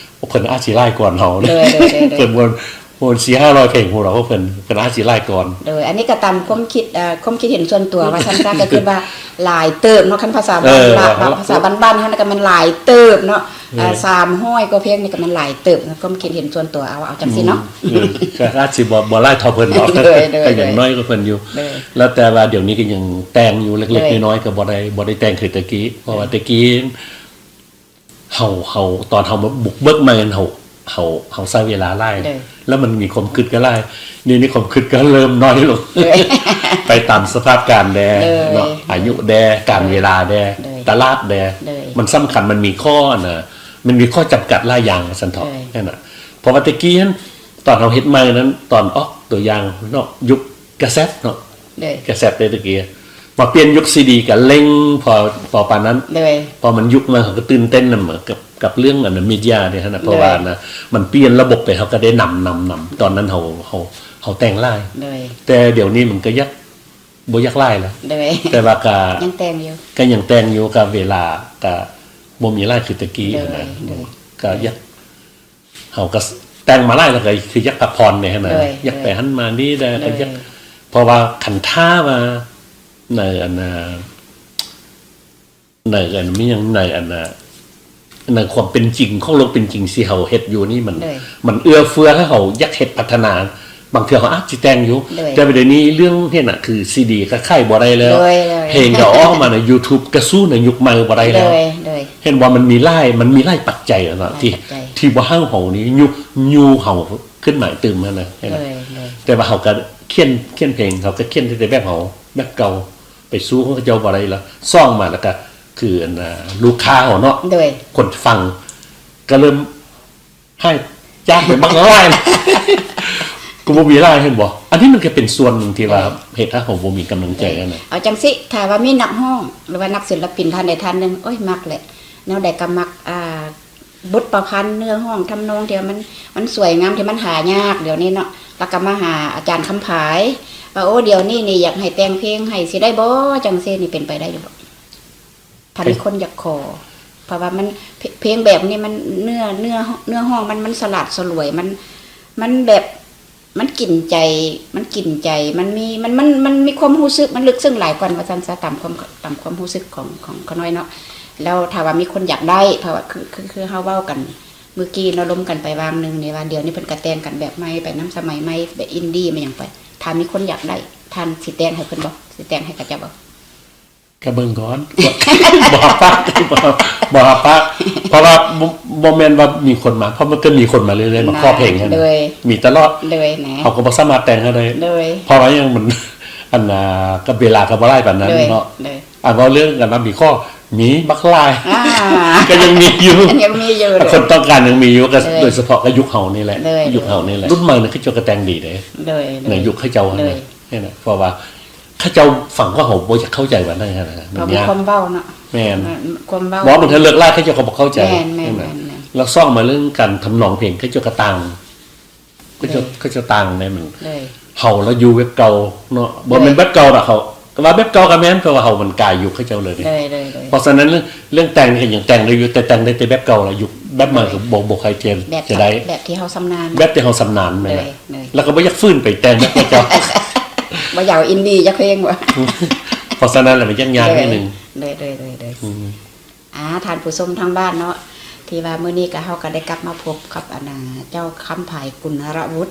ເພິ່ນອາດຊິຫຼາຍກວ່າເຮົາ ໂດຍ ໂດຍ ໂດຍ ໂດຍ ເພິ່ນບໍ່ ບໍ່ສີ່ຫ້າຮ້ອຍເພງພຸ້ນດອກ ເພິ່ນ ເພິ່ນອາດຊິຫຼາຍກ່ອນ ໂດຍ ອັນນີ້ກໍຕາມຄວາມຄິດ ເອີ ຄວາມຄິດເຫັນສ່ວນຕົວວ່າຊັ້ນຊະ ກໍຄິດວ່າຫຼາຍເຕີບເນາະ ຄັນພາສາ ເອີ ບ້ານລາວ ພາສາບ້ານໆເຮົານີ້ກໍແມ່ນຫຼາຍເຕີບເນາະ ເອີ ເອີ ສາມຮ້ອຍກວ່າເພງນີ້ກໍແມ່ນຫຼາຍເຕີບນະ ຄວາມຄິດເຫັນສ່ວນຕົວ ເອົາ ເອົາຈັ່ງຊີ້ເນາະ ອືມ ເອີ ກໍອາດຊິບໍ່ ບໍ່ຫຼາຍເທົ່າເພິ່ນດອກ ໂດຍ ໂດຍ ກໍຍັງ ໂດຍ ນ້ອຍກວ່າເພິ່ນຢູ່ ໂດຍ ແລ້ວແຕ່ວ່າດຽວນີ້ກໍຍັງແຕ່ງຢູ່ເລັກໆ ໂດຍ ນ້ອຍໆ ກໍບໍ່ໄດ້ ບໍ່ໄດ້ແຕ່ງຄືແຕ່ກີ້ ເພາະວ່າ ໂດຍ ແຕ່ກີ້ ເຮົາ ເຮົາ ຕອນເຮົາມາບຸກເບີກໃໝ່ນັ້ນ ເຮົາ ເຮົາ ເຮົາໃຊ້ເວລາຫຼາຍ ໂດຍ ແລ້ວມັນມີຄວາມຄິດກໍຫຼາຍ ດຽວນີ້ຄວາມຄິດກໍເລີ່ມນ້ອຍລົງ ໂດຍ ໄປຕາມສະພາບການແດ່ ໂດຍ ເນາະ ອາຍຸແດ່ ການເວລາແດ່ ໂດຍ ຕະຫຼາດແດ່ ໂດຍ ມັນສຳຄັນ ມັນມີຂໍ້ ອັນນ່າ ມັນມີຂໍ້ຈຳກັດຫຼາຍຢ່າງວ່າຊັ້ນເຖາະ ໂດຍ ນັ້ນນະ ເພາະວ່າແຕ່ກີ້ຫັ້ນ ຕອນເຮົາເຮັດໃໝ່ນັ້ນ ຕອນອອກຕົວຢ່າງເນາະ ຍຸກກາເຊັດເນາະ ໂດຍ ກາເຊັດເດ້ແຕ່ກີ້ ມາປ່ຽນຍຸກຊີດີກໍເລັ່ງພໍ ພໍປານນັ້ນ ໂດຍ ເພາະມັນຍຸກໃໝ່ ເຮົາກໍຕື່ນເຕັ້ນນຳກັບ ກັບເລື່ອງ ອັນນ່າ ມີເດຍເດ້ຫັ້ນນະ ໂດຍ ເພາະວ່າ ອັນນ່າ ມັນປ່ຽນລະບົບໄປ ເຮົາກໍໄດ້ນຳ ນຳ ນຳ ຕອນນັ້ນເຮົາ ເຮົາ ເຮົາແຕ່ງຫຼາຍ ໂດຍ ແຕ່ດຽວນີ້ມັນກໍຢາກ ບໍ່ຢາກຫຼາຍແລ້ວ ໂດຍ ແຕ່ວ່າກໍ ຍັງແຕ່ງຢູ່ ກໍຍັງແຕ່ງຢູ່ ກໍເວລາກໍບໍ່ມີຫຼາຍຄືແຕ່ກີ້ ໂດຍ ຫັ້ນນະ ໂດຍ ກໍຢາກ ເຮົາກໍແຕ່ງມາຫຼາຍແລ້ວ ກໍຄືຢາກພັກຜ່ອນແດ່ຫັ້ນນະ ໂດຍ ຢາກໄປຫັ້ນມານີ້ແດ່ ໂດຍ ກໍຢາກ ເພາະວ່າຄັນຖ້າວ່າໃນ ອັນນ່າ ໃນ ອັນ ມີຫຍັງ ໃນ ອັນນ່າ ໃນຄວາມເປັນຈິງຂອງໂລກເປັນຈິງທີ່ເຮົາເຮັດຢູ່ນີ້ ມັນ ໂດຍ ມັນເອື້ອເຟື້ອໃຫ້ເຮົາຢາກເຮັດພັດທະນາ ບາງເທື່ອເຮົາອາດຊິແຕ່ງຢູ່ ໂດຍ ແຕ່ວ່າດຽວນີ້ເລື່ອງເຮັດນະ ຄືຊີດີກໍຂາຍບໍ່ໄດ້ແລ້ວ ໂດຍ ໂດຍ ເພງກໍອອກມາໃນຢູທູບ ກໍສູ້ໃນຍຸກໃໝ່ບໍ່ໄດ້ແລ້ວ ໂດຍ ໂດຍ ເຫັນບໍ່ ມັນມີຫຼາຍ ມັນມີຫຼາຍປັດໄຈແລ້ວເນາະ ຫຼາຍປັດໄຈ ທີ່ ທີ່ບໍ່ໃຫ້ເຮົານີ້ ຍູ້ ຍູ້ເຮົາຂຶ້ນມາຕື່ມຫັ້ນນະ ໂດຍ ໂດຍ ແຕ່ວ່າເຮົາກໍຂຽນ ຂຽນເພງ ເຮົາກໍຂຽນແຕ່ແບບເຮົາ ແບບເກົ່າ ໄປສູ້ຂອງເຂົາເຈົ້າບໍ່ໄດ້ລະ ສອງມາແລ້ວກໍຄື ອັນ ອ່າ ລູກຄ້າເຮົາເນາະ ໂດຍ ຄົນຟັງກໍເລີ່ມຫາຍຈາກໄປບັກຫຼາຍ ກໍບໍ່ມີຫຼາຍ ເຫັນບໍ່? ອັນນີ້ມັນກໍເປັນສ່ວນໜຶ່ງທີ່ວ່າ ໂດຍ ເຮັດໃຫ້ເຮົາບໍ່ມີກຳລັງໃຈຫັ້ນນະ. ເອົາຈັ່ງຊີ້ ຖ້າວ່າມີນັກຮ້ອງ ຫຼືວ່ານັກສິນລະປິນທ່ານໃດທ່ານໜຶ່ງ ໂອ້ຍ ມັກແຫຼະ ແນວໃດກໍມັກ ອ່າ ບົດປະພັນ ເນື້ອຮ້ອງ ທຳນອງທີ່ວ່າມັນ ມັນສວຍງາມ ທີ່ມັນຫາຍາກດຽວນີ້ເນາະ ແລ້ວກໍມາຫາອາຈານຄຳຜາຍ ວ່າ ໂອ້ ດຽວນີ້ນີ້ຢາກໃຫ້ແຕ່ງເພງໃຫ້ ຊິໄດ້ບໍ່? ຈັ່ງຊີ້ນີ້ເປັນໄປໄດ້ຢູ່ບໍ່? ຖ້າມີຄົນຢາກຂໍ ເພາະວ່າມັນ ເພ- ເພງແບບນີ້ມັນ ເນື້ອ ເນື້ອ ເນື້ອຮ້ອງມັນ ມັນສະຫຼາດສະຫຼວຍ ມັນ ມັນແບບ ມັນກິນໃຈ ມັນກິນໃຈ ມັນມີ ມັນ ມັນ ມັນມີຄວາມຮູ້ສຶກ ມັນເລິກເຊິ່ງຫຼາຍກວ່າວ່າຊັ້ນຊະ ຕາມຄວາມ ຕາມຄວາມຮູ້ສຶກຂອງ ຂອງຂ້ານ້ອຍເນາະ. ແລ້ວຖ້າວ່າມີຄົນຢາກໄດ້ ເພາະວ່າຄື ຄື ຄືເຮົາເວົ້າກັນມື້ກີ້ເນາະ ລົມກັນໄປຫວ່າງໜຶ່ງນີ້ວ່າ ດຽວນີ້ເພິ່ນກະແຕ່ງກັນແບບໃໝ່ ໄປນຳສະໄໝໃໝ່ ແບບອິນດີ້ ແບບຫຍັງໄປ ຖ້າມີຄົນຢາກໄດ້ ທ່ານຊິແຕ່ງໃຫ້ເພິ່ນບໍ່? ຊິແຕ່ງໃຫ້ເຂົາເຈົ້າບໍ່? ກະເບິ່ງກ່ອນ ບໍ່ຮັບປາກ ບໍ່ ບໍ່ຮັບປາກ ເພາະວ່າບໍ່ ບໍ່ແມ່ນວ່າມີຄົນມາ ເພາະມັນກໍມີຄົນມາເລື້ອຍໆ ມາຂໍເພງຫັ້ນ ໂດຍ ມີຕະຫຼອດ ໂດຍ ເຮົາກໍບໍ່ສາມາດແຕ່ງໃຫ້ໄດ້ ໂດຍ ເພາະວ່າຫຍັງ ມັນ ອັນ ອ່າ ກັບເວລາກໍບໍ່ຫຼາຍປານນັ້ນເນາະ ໂດຍ ອ່າ ເວົ້າເລື່ອງກັນວ່າມີຂໍ ມີບັກຫຼາຍ ອ່າ ກໍຍັງມີຢູ່ ຍັງມີຢູ່ ຄົນຕ້ອງການຍັງມີຢູ່ ກໍ ໂດຍ ໂດຍສະເພາະກໍຍຸກເຮົານີ້ແຫຼະ ໂດຍ ຍຸກເຮົານີ້ແຫຼະ ລຸ້ນໃໝ່ນີ້ເຂົາເຈົ້າກໍແຕ່ງດີເດ້ ໂດຍ ໃນຍຸກເຂົາເຈົ້າຫັ້ນນະ ໂດຍ ເຫັນນະ ເພາະວ່າເຂົາເຈົ້າຟັງຂອງເຮົາບໍ່ຢາກເຂົ້າໃຈປານໃດຫັ້ນນະ ເພາະມີຄວາມເວົ້າເນາະ ແມ່ນ ຄວາມເວົ້າ ເວົ້າບາງເທື່ອເລິກຫຼາຍ ເຂົາເຈົ້າກໍບໍ່ເຂົ້າໃຈ ແມ່ນ ແມ່ນ ແມ່ນ ແມ່ນ ແລ້ວສອງມາເລື່ອງການທຳນອງເພງ ເຂົາເຈົ້າກໍຕ່າງ ເຂົາເຈົ້າ ໂດຍ ເຂົາເຈົ້າຕ່າງໃດ໋ ມັນ ໂດຍ ເຮົາລະຢູ່ແບບເກົ່າເນາະ ບໍ່ແມ່ນ ໂດຍ ແບບເກົ່າດອກ ເຮົາ ແຕ່ວ່າແບບເກົ່າກໍແມ່ນ ເພາະວ່າເຮົາມັນກາຍຍຸກເຂົາເຈົ້າເລີຍເດ້ ໂດຍ ໂດຍ ໂດຍ ເພາະສະນັ້ນເລື່ອງ ເລື່ອງແຕ່ງນີ້ກໍຍັງແຕ່ງໄດ້ຢູ່ ແຕ່ແຕ່ງໄດ້ແຕ່ແບບເກົ່າລະ ຍຸກແບບໃໝ່ ໂດຍ ກໍບໍ່ ບໍ່ຄ່ອຍຈະ ແບບ ຈະໄດ້ ແບບທີ່ເຮົາຊຳນານ ແບບທີ່ເຮົາຊຳນານ ໂດຍ ແມ່ນລະ ໂດຍ ແລ້ວກໍບໍ່ຢາກຝືນໄປແຕ່ງແບບເຂົາເຈົ້າ ບໍ່ຢາກອິນດີ້ຈັກເພງບໍ່ ເພາະສະນັ້ນລະ ມັນຍາກໆ ໂດຍ ໜ້ອຍໜຶ່ງ ໂດຍ ໂດຍ ໂດຍ ໂດຍ ອືມ ອ່າ ທ່ານຜູ້ຊົມທາງບ້ານເນາະ ທີ່ວ່າມື້ນີ້ກໍ ເຮົາກໍໄດ້ກັບມາພົບກັບ ອັນ ເຈົ້າຄຳໄພ ກຸນນະລະວຸດ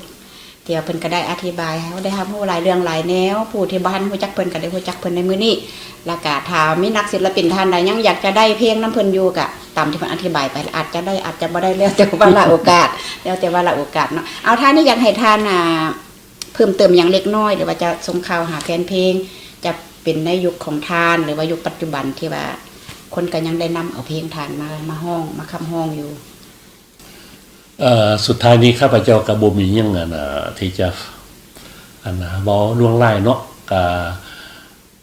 ທີ່ວ່າເພິ່ນກໍໄດ້ອະທິບາຍໃຫ້ເຮົາໄດ້ຮັບຮູ້ຫຼາຍເລື່ອງຫຼາຍແນວ ຜູ້ທີ່ບໍ່ທັນຮູ້ຈັກເພິ່ນກໍໄດ້ຮູ້ຈັກເພິ່ນໃນມື້ນີ້ ແລ້ວກໍຖ້າມີນັກສິລະປິນທ່ານໃດຍັງຢາກຈະໄດ້ເພງນຳເພິ່ນຢູ່ ກໍຕາມທີ່ເພິ່ນອະທິບາຍໄປ ອາດຈະໄດ້ ອາດຈະບໍ່ໄດ້ ແລ້ວແຕ່ວາລະໂອກາດ ແລ້ວແຕ່ວາລະໂອກາດເນາະ ເອົາ ທ້າຍນີ້ຢາກໃຫ້ທ່ານ ອ່າ ເພີ່ມເຕີມຫຍັງເລັກນ້ອຍ ຫຼືວ່າຈະສົ່ງຂ່າວຫາແຟນເພງ ຈະເປັນໃນຍຸກຂອງທ່ານ ຫຼືວ່າຍຸກປັດຈຸບັນທີ່ວ່າຄົນກໍຍັງໄດ້ນຳເອົາເພງທ່ານມາ ມາຮ້ອງ ມາຂັບຮ້ອງຢູ່? ເອີ ສຸດທ້າຍນີ້ຂ້າພະເຈົ້າກໍບໍ່ມີຫຍັງ ອັນ ທີ່ຈະ ອັນ ເວົ້າຫຼວງຫຼາຍເນາະ ກໍ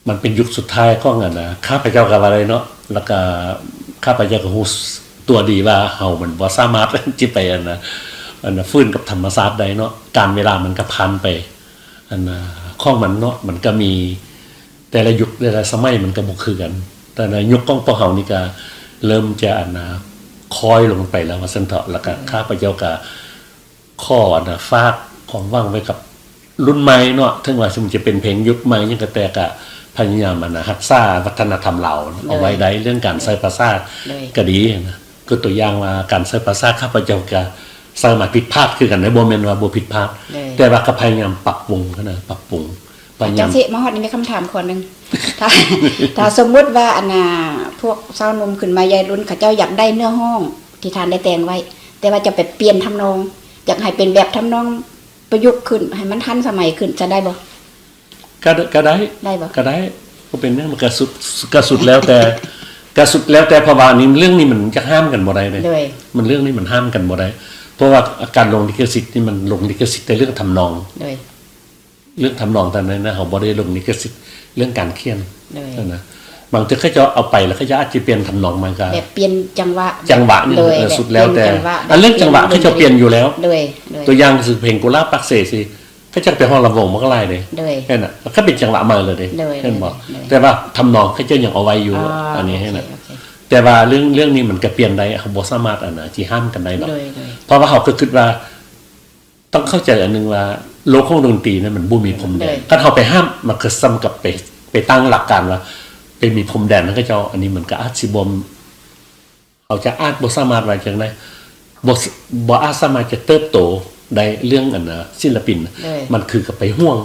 ມັນເປັນຍຸກສຸດທ້າຍຂອງ ອັນ ຂ້າພະເຈົ້າກໍວ່າໄດ້ເນາະ ແລ້ວກໍຂ້າພະເຈົ້າກໍຮູ້ຕົວດີວ່າເຮົາມັນບໍ່ສາມາດທີ່ໄປ ອັນ ອັນ ຟື້ນກັບທຳມະຊາດໄດ້ເນາະ ການເວລາມັນກໍຜ່ານໄປ ອັນ ຂອງມັນເນາະ ມັນກໍມີແຕ່ລະຍຸກແຕ່ລະສະໄໝມັນກໍບໍ່ຄືກັນ ແຕ່ໃນຍຸກຂອງພວກເຮົານີ້ກໍເລີ່ມຈະ ອັນ ຄ້ອຍລົງໄປແລ້ວວ່າຊັ້ນເຖາະ ແລ້ວກໍ ອືມ ຂ້າພະເຈົ້າກໍ ຂໍ ອັນ ຝາກຄວາມຫວັງໄວ້ກັບລຸ້ນໃໝ່ເນາະ ເຖິງວ່າຊິ ຈະເປັນເພງຍຸກໃໝ່ຫຍັງກໍແຕ່ ກະພະຍາຍາມ ອັນ ຮັກສາວັດທະນະທຳລາວເອົາໄວ້ ໂດຍ ໄດ້ ເລື່ອງການໃຊ້ພາສາ ໂດຍ ກໍດີນະ ຄືຕົວຢ່າງວ່າການໃຊ້ພາສາ ຂ້າພະເຈົ້າກະໃຊ້ມາຜິດພາດຄືກັນເດ້ ບໍ່ແມ່ນວ່າບໍ່ຜິດພາດ ໂດຍ ແຕ່ວ່າກໍພະຍາຍາມປັບປຸງຫັ້ນນະ ປັບປຸງ ພະຍາຍາມ ຈັ່ງຊີ້ ມາຮອດນີ້ມີຄຳຖາມຂໍ້ໜຶ່ງ ຖ້າ ຖ້າສົມມຸດວ່າ ອັນນ່າ ພວກຊາວໜຸ່ມຂຶ້ນມາໃຫຍ່ລຸ້ນ ເຂົາເຈົ້າຢາກໄດ້ເນື້ອຮ້ອງທີ່ທ່ານໄດ້ແຕ່ງໄວ້ ແຕ່ວ່າຈະໄປປ່ຽນທຳນອງ ຢາກໃຫ້ເປັນແບບທຳນອງ ປະຍຸກຂຶ້ນ ໃຫ້ມັນທັນສະໄໝຂຶ້ນ ຈະໄດ້ບໍ່? ກໍ ກໍໄດ້ ໄດ້ບໍ່? ກໍໄດ້ ບໍ່ເປັນຫຍັງ ມັນກໍສຸດ ກໍສຸດແລ້ວແຕ່ ກໍສຸດແລ້ວແຕ່ ເພາະວ່ານີ້ ເລື່ອງນີ້ມັນຈະຫ້າມກັນບໍ່ໄດ້ເດ້ ໂດຍ ມັນ ເລື່ອງນີ້ມັນຫ້າມກັນບໍ່ໄດ້ ເພາະວ່າການລົງລິຂະສິດນີ້ ມັນລົງລິຂະສິດແຕ່ເລື່ອງທຳນອງ ໂດຍ ເລື່ອງທຳນອງເທົ່ານັ້ນນະ ເຮົາບໍ່ໄດ້ລົງລິຂະສິດເລື່ອງການຂຽນ ໂດຍ ນະ ບາງເທື່ອເຂົາເຈົ້າເອົາໄປແລ້ວ ເຂົາເຈົ້າອາດຈະປ່ຽນທຳນອງໃໝ່ກໍ ແບບປ່ຽນຈັງຫວະ ຈັງຫວະນີ້ ໂດຍ ເອີ ສຸດແລ້ວແຕ່ ແບບປ່ຽນຈັງຫວະ ອັນເລື່ອງຈັງຫວະ ເຂົາເຈົ້າປ່ຽນຢູ່ແລ້ວ ໂດຍ ໂດຍ ຕົວຢ່າງຄືເພງກຸຫຼາບປາກເຊຊິ ເຂົາເຈົ້າໄປຮ້ອງລຳວົງມັນກໍຫຼາຍເດ້ ໂດຍ ເຫັນນະ ມັນກໍເປັນຈັງຫວະໃໝ່ເລີຍເດ້ ໂດຍ ເຫັນບໍ່ ໂດຍ ໂດຍ ແຕ່ວ່າທຳນອງເຂົາເຈົ້າຍັງເອົາໄວ້ຢູ່ ອໍ ອັນນີ້ ໂອເຄ ເຫັນນະ ໂອເຄ ແຕ່ວ່າເລື່ອງ ເລື່ອງນີ້ມັນກໍປ່ຽນໄດ້ ເຮົາບໍ່ສາມາດ ອັນນະ ຊິຫ້າມກັນໄດ້ດອກ ໂດຍ ໂດຍ ເພາະວ່າເຮົາກໍຄິດວ່າ ຕ້ອງເຂົ້າໃຈອັນໜຶ່ງວ່າ ໂລກຂອງດົນຕີນັ້ນມັນບໍ່ມີພົມແດນ ໂດຍ ຄັນເຮົາໄປຫ້າມ ມັນຄືສ່ຳກັບໄປ ໄປຕັ້ງຫຼັກການວ່າ ໄປມີພົມແດນນຳເຂົາເຈົ້າ ອັນນີ້ມັນກໍອາດຊິບໍ່ ເຮົາຈະອາດບໍ່ສາມາດວ່າຈັ່ງໃດ ບໍ່ ບໍ່ອາດສາມາດຈະເຕີບໂຕໄດ້ ເລື່ອງອັນນ່າ ສິນລະປິນ ໂດຍ ມັນຄືກັບໄປຫວງ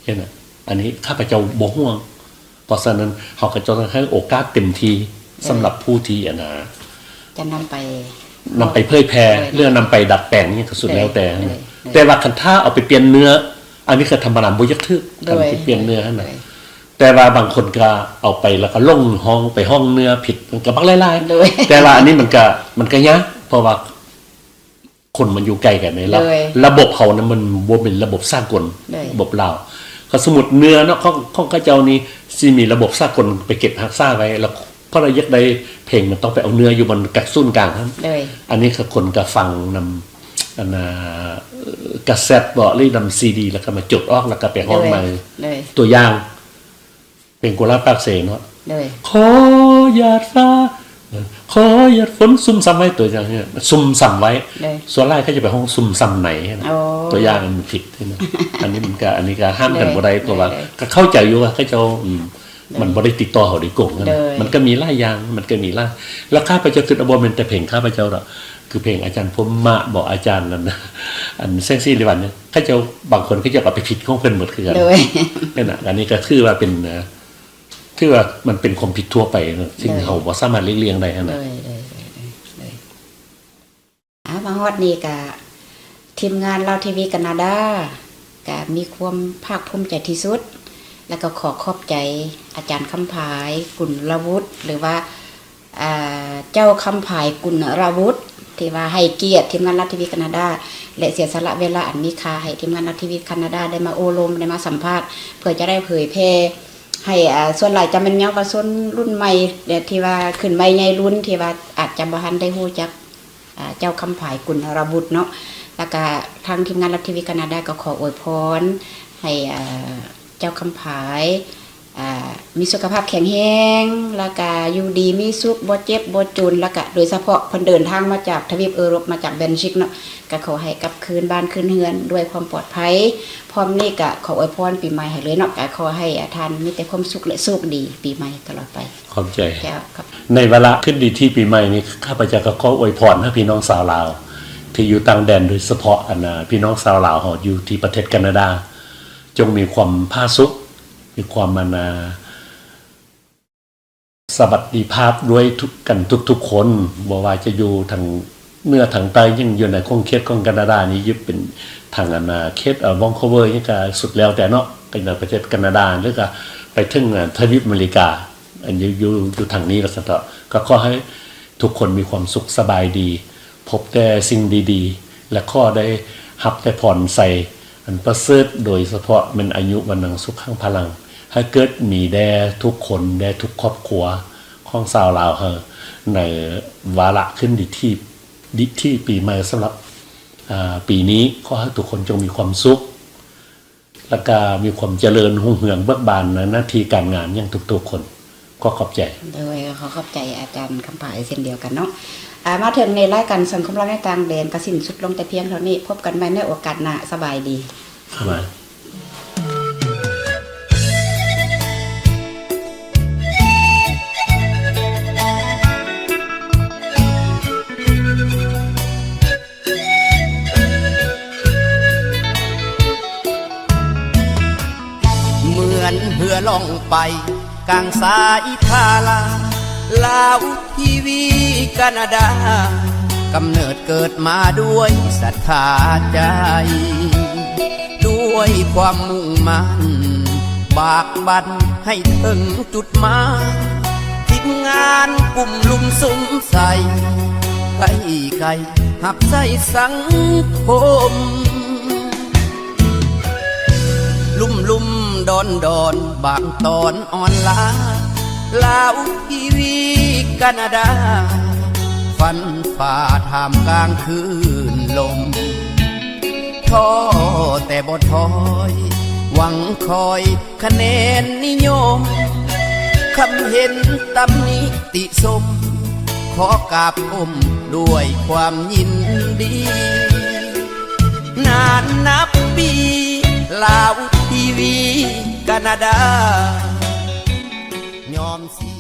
ເຫັນນະ ອັນນີ້ຂ້າພະເຈົ້າບໍ່ຫວງ ເພາະສະນັ້ນ ເຮົາກໍຈະຕ້ອງໃຫ້ໂອກາດເຕັມທີ່ ໂດຍ ສຳລັບຜູ້ທີ່ ອັນນ່າ ຈະນຳໄປ ນຳໄປເຜີຍແຜ່ ໂດຍ ຫຼືນຳໄປດັດແປງຫຍັງກໍສຸດ ໂດຍ ແລ້ວແຕ່ ໂດຍ ໂດຍ ແຕ່ວ່າຄັນຖ້າເອົາໄປປ່ຽນເນື້ອ ອັນນີ້ກໍທຳມະດາບໍ່ຢາກຖືກ ໂດຍ ການໄປປ່ຽນເນື້ອຫັ້ນນະ ໂດຍ ແຕ່ວ່າບາງຄົນກໍເອົາໄປແລ້ວກໍຫຼົງຮ້ອງ ໄປຮ້ອງເນື້ອຜິດ ມັນກໍບັກຫຼາຍໆ ໂດຍ ແຕ່ວ່າອັນນີ້ມັນກໍ ມັນກໍຍາກ ເພາະວ່າ ຄົນມັນຢູ່ໄກກັນເດ້ ລະ ໂດຍ ລະບົບເຮົານະ ມັນບໍ່ແມ່ນລະບົບສາກົນ ໂດຍ ລະບົບລາວ ຄັນສົມມຸດເນື້ອເນາະ ຂອງ ຂອງເຂົາເຈົ້ານີ້ ຊິມີລະບົບສາກົນໄປເກັບຮັກສາໄວ້ ລະ ເພາະລະຢາກໄດ້ເພງ ມັນຕ້ອງໄປເອົາເນື້ອຢູ່ບ່ອນກາງສູນກາງຫັ້ນ ໂດຍ ອັນນີ້ຄືຄົນກໍຟັງນຳ ອັນນ່າ ກາເຊັດບໍ ຫຼືນຳຊີດີ ລະກະມາຈົດອອກ ລະກະໄປຮ້ອງໃໝ່ ໂດຍ ໂດຍ ຕົວຢ່າງ ເພງກຸຫຼາບປາກເຊເນາະ ໂດຍ ຂໍຢາດຟ້າ ຂໍຢາດຝົນ ຊຸ່ມຊ່ຳໄວ້ ຕົວຢ່າງນີ້ ຊຸ່ມຊ່ຳໄວ້ ໂດຍ ສ່ວນຫຼາຍເຂົາຈະໄປຮ້ອງຊຸ່ມຊ່ຳໃນ ໂອ້ ຕົວຢ່າງອັນຜິດນີ້ນະ ອັນນີ້ມັນກະ ອັນນີ້ກະຫ້າມກັນບໍ່ໄດ້ ໂດຍ ເພາະວ່າ ໂດຍ ກະເຂົ້າໃຈຢູ່ວ່າເຂົາເຈົ້າ ອືມ ໂດຍ ມັນບໍ່ໄດ້ຕິດຕໍ່ເຮົາໂດຍກົງ ໂດຍ ມັນກະມີຫຼາຍຢ່າງ ມັນກະມີຫຼາຍ ລະຂ້າພະເຈົ້າຄິດວ່າບໍ່ແມ່ນແຕ່ເພງຂ້າພະເຈົ້າດອກ ຄືເພງອາຈານພົມມະບໍ ອາຈານນັ້ນ ອັນແສງສີລິວັນ ເຂົາເຈົ້າ ບາງຄົນເຂົາເຈົ້າກໍເອົາໄປຜິດຂອງເພິ່ນໝົດຄືກັນ ໂດຍ ເຫັນນະ ອັນນີ້ກໍຖືວ່າເປັນ ເອີ ຖືວ່າມັນເປັນຄວາມຜິດທົ່ວໄປເນາະ ຊຶ່ງ ໂດຍ ເຮົາບໍ່ສາມາດຫຼີກລ່ຽງໄດ້ຫັ້ນນະ ໂດຍ ໂດຍ ໂດຍ ໂດຍ ອ່າ ມາຮອດນີ້ກະ ທີມງານລາວທີວີການາດາ ກະມີຄວາມພາກພູມໃຈທີ່ສຸດ ແລ້ວກໍຂໍຂອບໃຈອາຈານຄຳຜາຍ ກຸນລະວຸດ ຫຼືວ່າ ເຈົ້າຄຳຜາຍ ກຸນລະວຸດ ທີ່ວ່າໃຫ້ກຽດທີມງານລັດທີວີການາດາ ແລະ ເສຍສະຫຼະເວລາອັນມີຄ່າໃຫ້ທີມງານລັດທີວີການາດາໄດ້ມາໂອ້ລົມ ໄດ້ມາສຳພາດ ເພື່ອຈະໄດ້ເຜີຍແຜ່ໃຫ້ ສ່ວນຫຼາຍຈະແມ່ນເຍົາວະຊົນລຸ້ນໃໝ່ ທີ່ວ່າຂຶ້ນໃໝ່ໃຫຍ່ລຸ້ນ ທີ່ວ່າອາດຈະບໍ່ທັນໄດ້ຮູ້ຈັກ ເຈົ້າຄຳຜາຍ ກຸນລະວຸດເນາະ. ແລ້ວກະທາງທີມງານລັດທີວີການາດາກໍຂໍອວຍພອນໃຫ້ ເຈົ້າຄຳຜາຍ ມີສຸຂະພາບແຂງແຮງ ແລ້ວກະຢູ່ດີມີສຸກ ບໍ່ເຈັບບໍ່ຈົນ ແລ້ວກະໂດຍສະເພາະເພິ່ນເດີນທາງມາຈາກທະວີບເອີຣົບ ມາຈາກເບນຊິກເນາະ ກະຂໍໃຫ້ກັບຄືນບ້ານຄືນເຮືອນດ້ວຍຄວາມປອດໄພ. ພ້ອມນີ້ກະຂໍອວຍພອນປີໃໝ່ໃຫ້ເລີຍເນາະ ກະຂໍໃຫ້ທ່ານມີແຕ່ຄວາມສຸກ ແລະ ໂຊກດີປີໃໝ່ຕະຫຼອດໄປ. ຂອບໃຈ. ເຈົ້າ ຂອບ ໃນວາລະຂຶ້ນດີທີປີໃໝ່ນີ້ ຂ້າພະເຈົ້າກໍຂໍອວຍພອນໃຫ້ພີ່ນ້ອງຊາວລາວທີ່ຢູ່ຕ່າງແດນ ໂດຍສະເພາະ ອັນ ພີ່ນ້ອງຊາວລາວເຮົາຢູ່ທີ່ປະເທດການາດາ ຈົ່ງມີຄວາມຜາສຸກ ມີຄວາມ ອັນ ສະຫວັດດີພາບດ້ວຍທຸກ ກັນທຸກໆຄົນ ບໍ່ວ່າຈະຢູ່ທາງເໜືອທາງໃຕ້ ຍັງຢູ່ໃນຂົງເຂດຂອງການາດານີ້ ຢູ່ເປັນທາງ ອັນ ເຂດ ເອີ ວອງໂຄເວີ ຫຍັງກະສຸດແລ້ວແຕ່ເນາະ ໃນປະເທດການາດາ ຫຼືກະໄປເຖິງ ອາ ທະວີບອາເມລິກາ ອັນຢູ່ ຢູ່ ຢູ່ທາງນີ້ວ່າຊັ້ນເຖາະ ກໍຂໍໃຫ້ທຸກຄົນມີຄວາມສຸກສະບາຍດີ ພົບແຕ່ສິ່ງດີໆ ແລະ ຂໍໄດ້ຮັບແຕ່ພອນໄຊອັນປະເສີດ ໂດຍສະເພາະແມ່ນອາຍຸວັນນັງສຸຂັງພະລັງ ໃຫ້ເກີດມີແດ່ທຸກຄົນ ແດ່ທຸກຄອບຄົວຂອງຊາວລາວເຮົາ ໃນວາລະຂຶ້ນດີທີ ດີທີປີໃໝ່ສຳລັບ ອາ ປີນີ້ ຂໍໃຫ້ທຸກຄົນຈົ່ງມີຄວາມສຸກ ແລ້ວກະມີຄວາມຈະເລີນຮຸ່ງເຮືອງເບີກບານໃນໜ້າທີ່ການງານຢ່າງທຸກໆຄົນ. ຂໍຂອບໃຈ. ໂດຍ ຂໍຂອບໃຈອາຈານຄຳຜາຍເຊັ່ນດຽວກັນເນາະ. ອາ ມາເຖິງໃນລາຍການສັງຄົມລາວໃນຕ່າງແດນກະສິ້ນສຸດລົງແຕ່ພຽງເທົ່ານີ້. ພົບກັນໃໝ່ໃນໂອກາດໜ້າ. ສະບາຍດີ. ສະບາຍ. ເໝືອນເຮືອລ່ອງໄປກາງສາຍທາລາ ລາວທີວີການາດາ ກຳເນີດເກີດມາດ້ວຍສັດທາໃຈ ດ້ວຍຄວາມມຸ່ງໝັ້ນ ບາກບັ່ນໃຫ້ເຖິງຈຸດໝາຍ ທີມງານກຸ່ມລຸມສຸມໃສ່ ໄກ່ໄກ່ຮັບໃຊ້ສັງຄົມ ລຸ່ມໆດອນໆ ບາງຕອນອ່ອນລາ ລາວທີວີການາດາ ຟັນຝ່າທ່າມກາງຄື້ນລົມ ທໍ້ແຕ່ບໍ່ຖອຍ ຫວັງຄອຍ ຄະແນນນິຍົມ ຄຳເຫັນຕຳນິຕິຊົມ ຂໍກາບຊົມດ້ວຍຄວາມຍິນດີ ນານນັບປີ ລາວທີວີການາດາ ຍອມເສຍ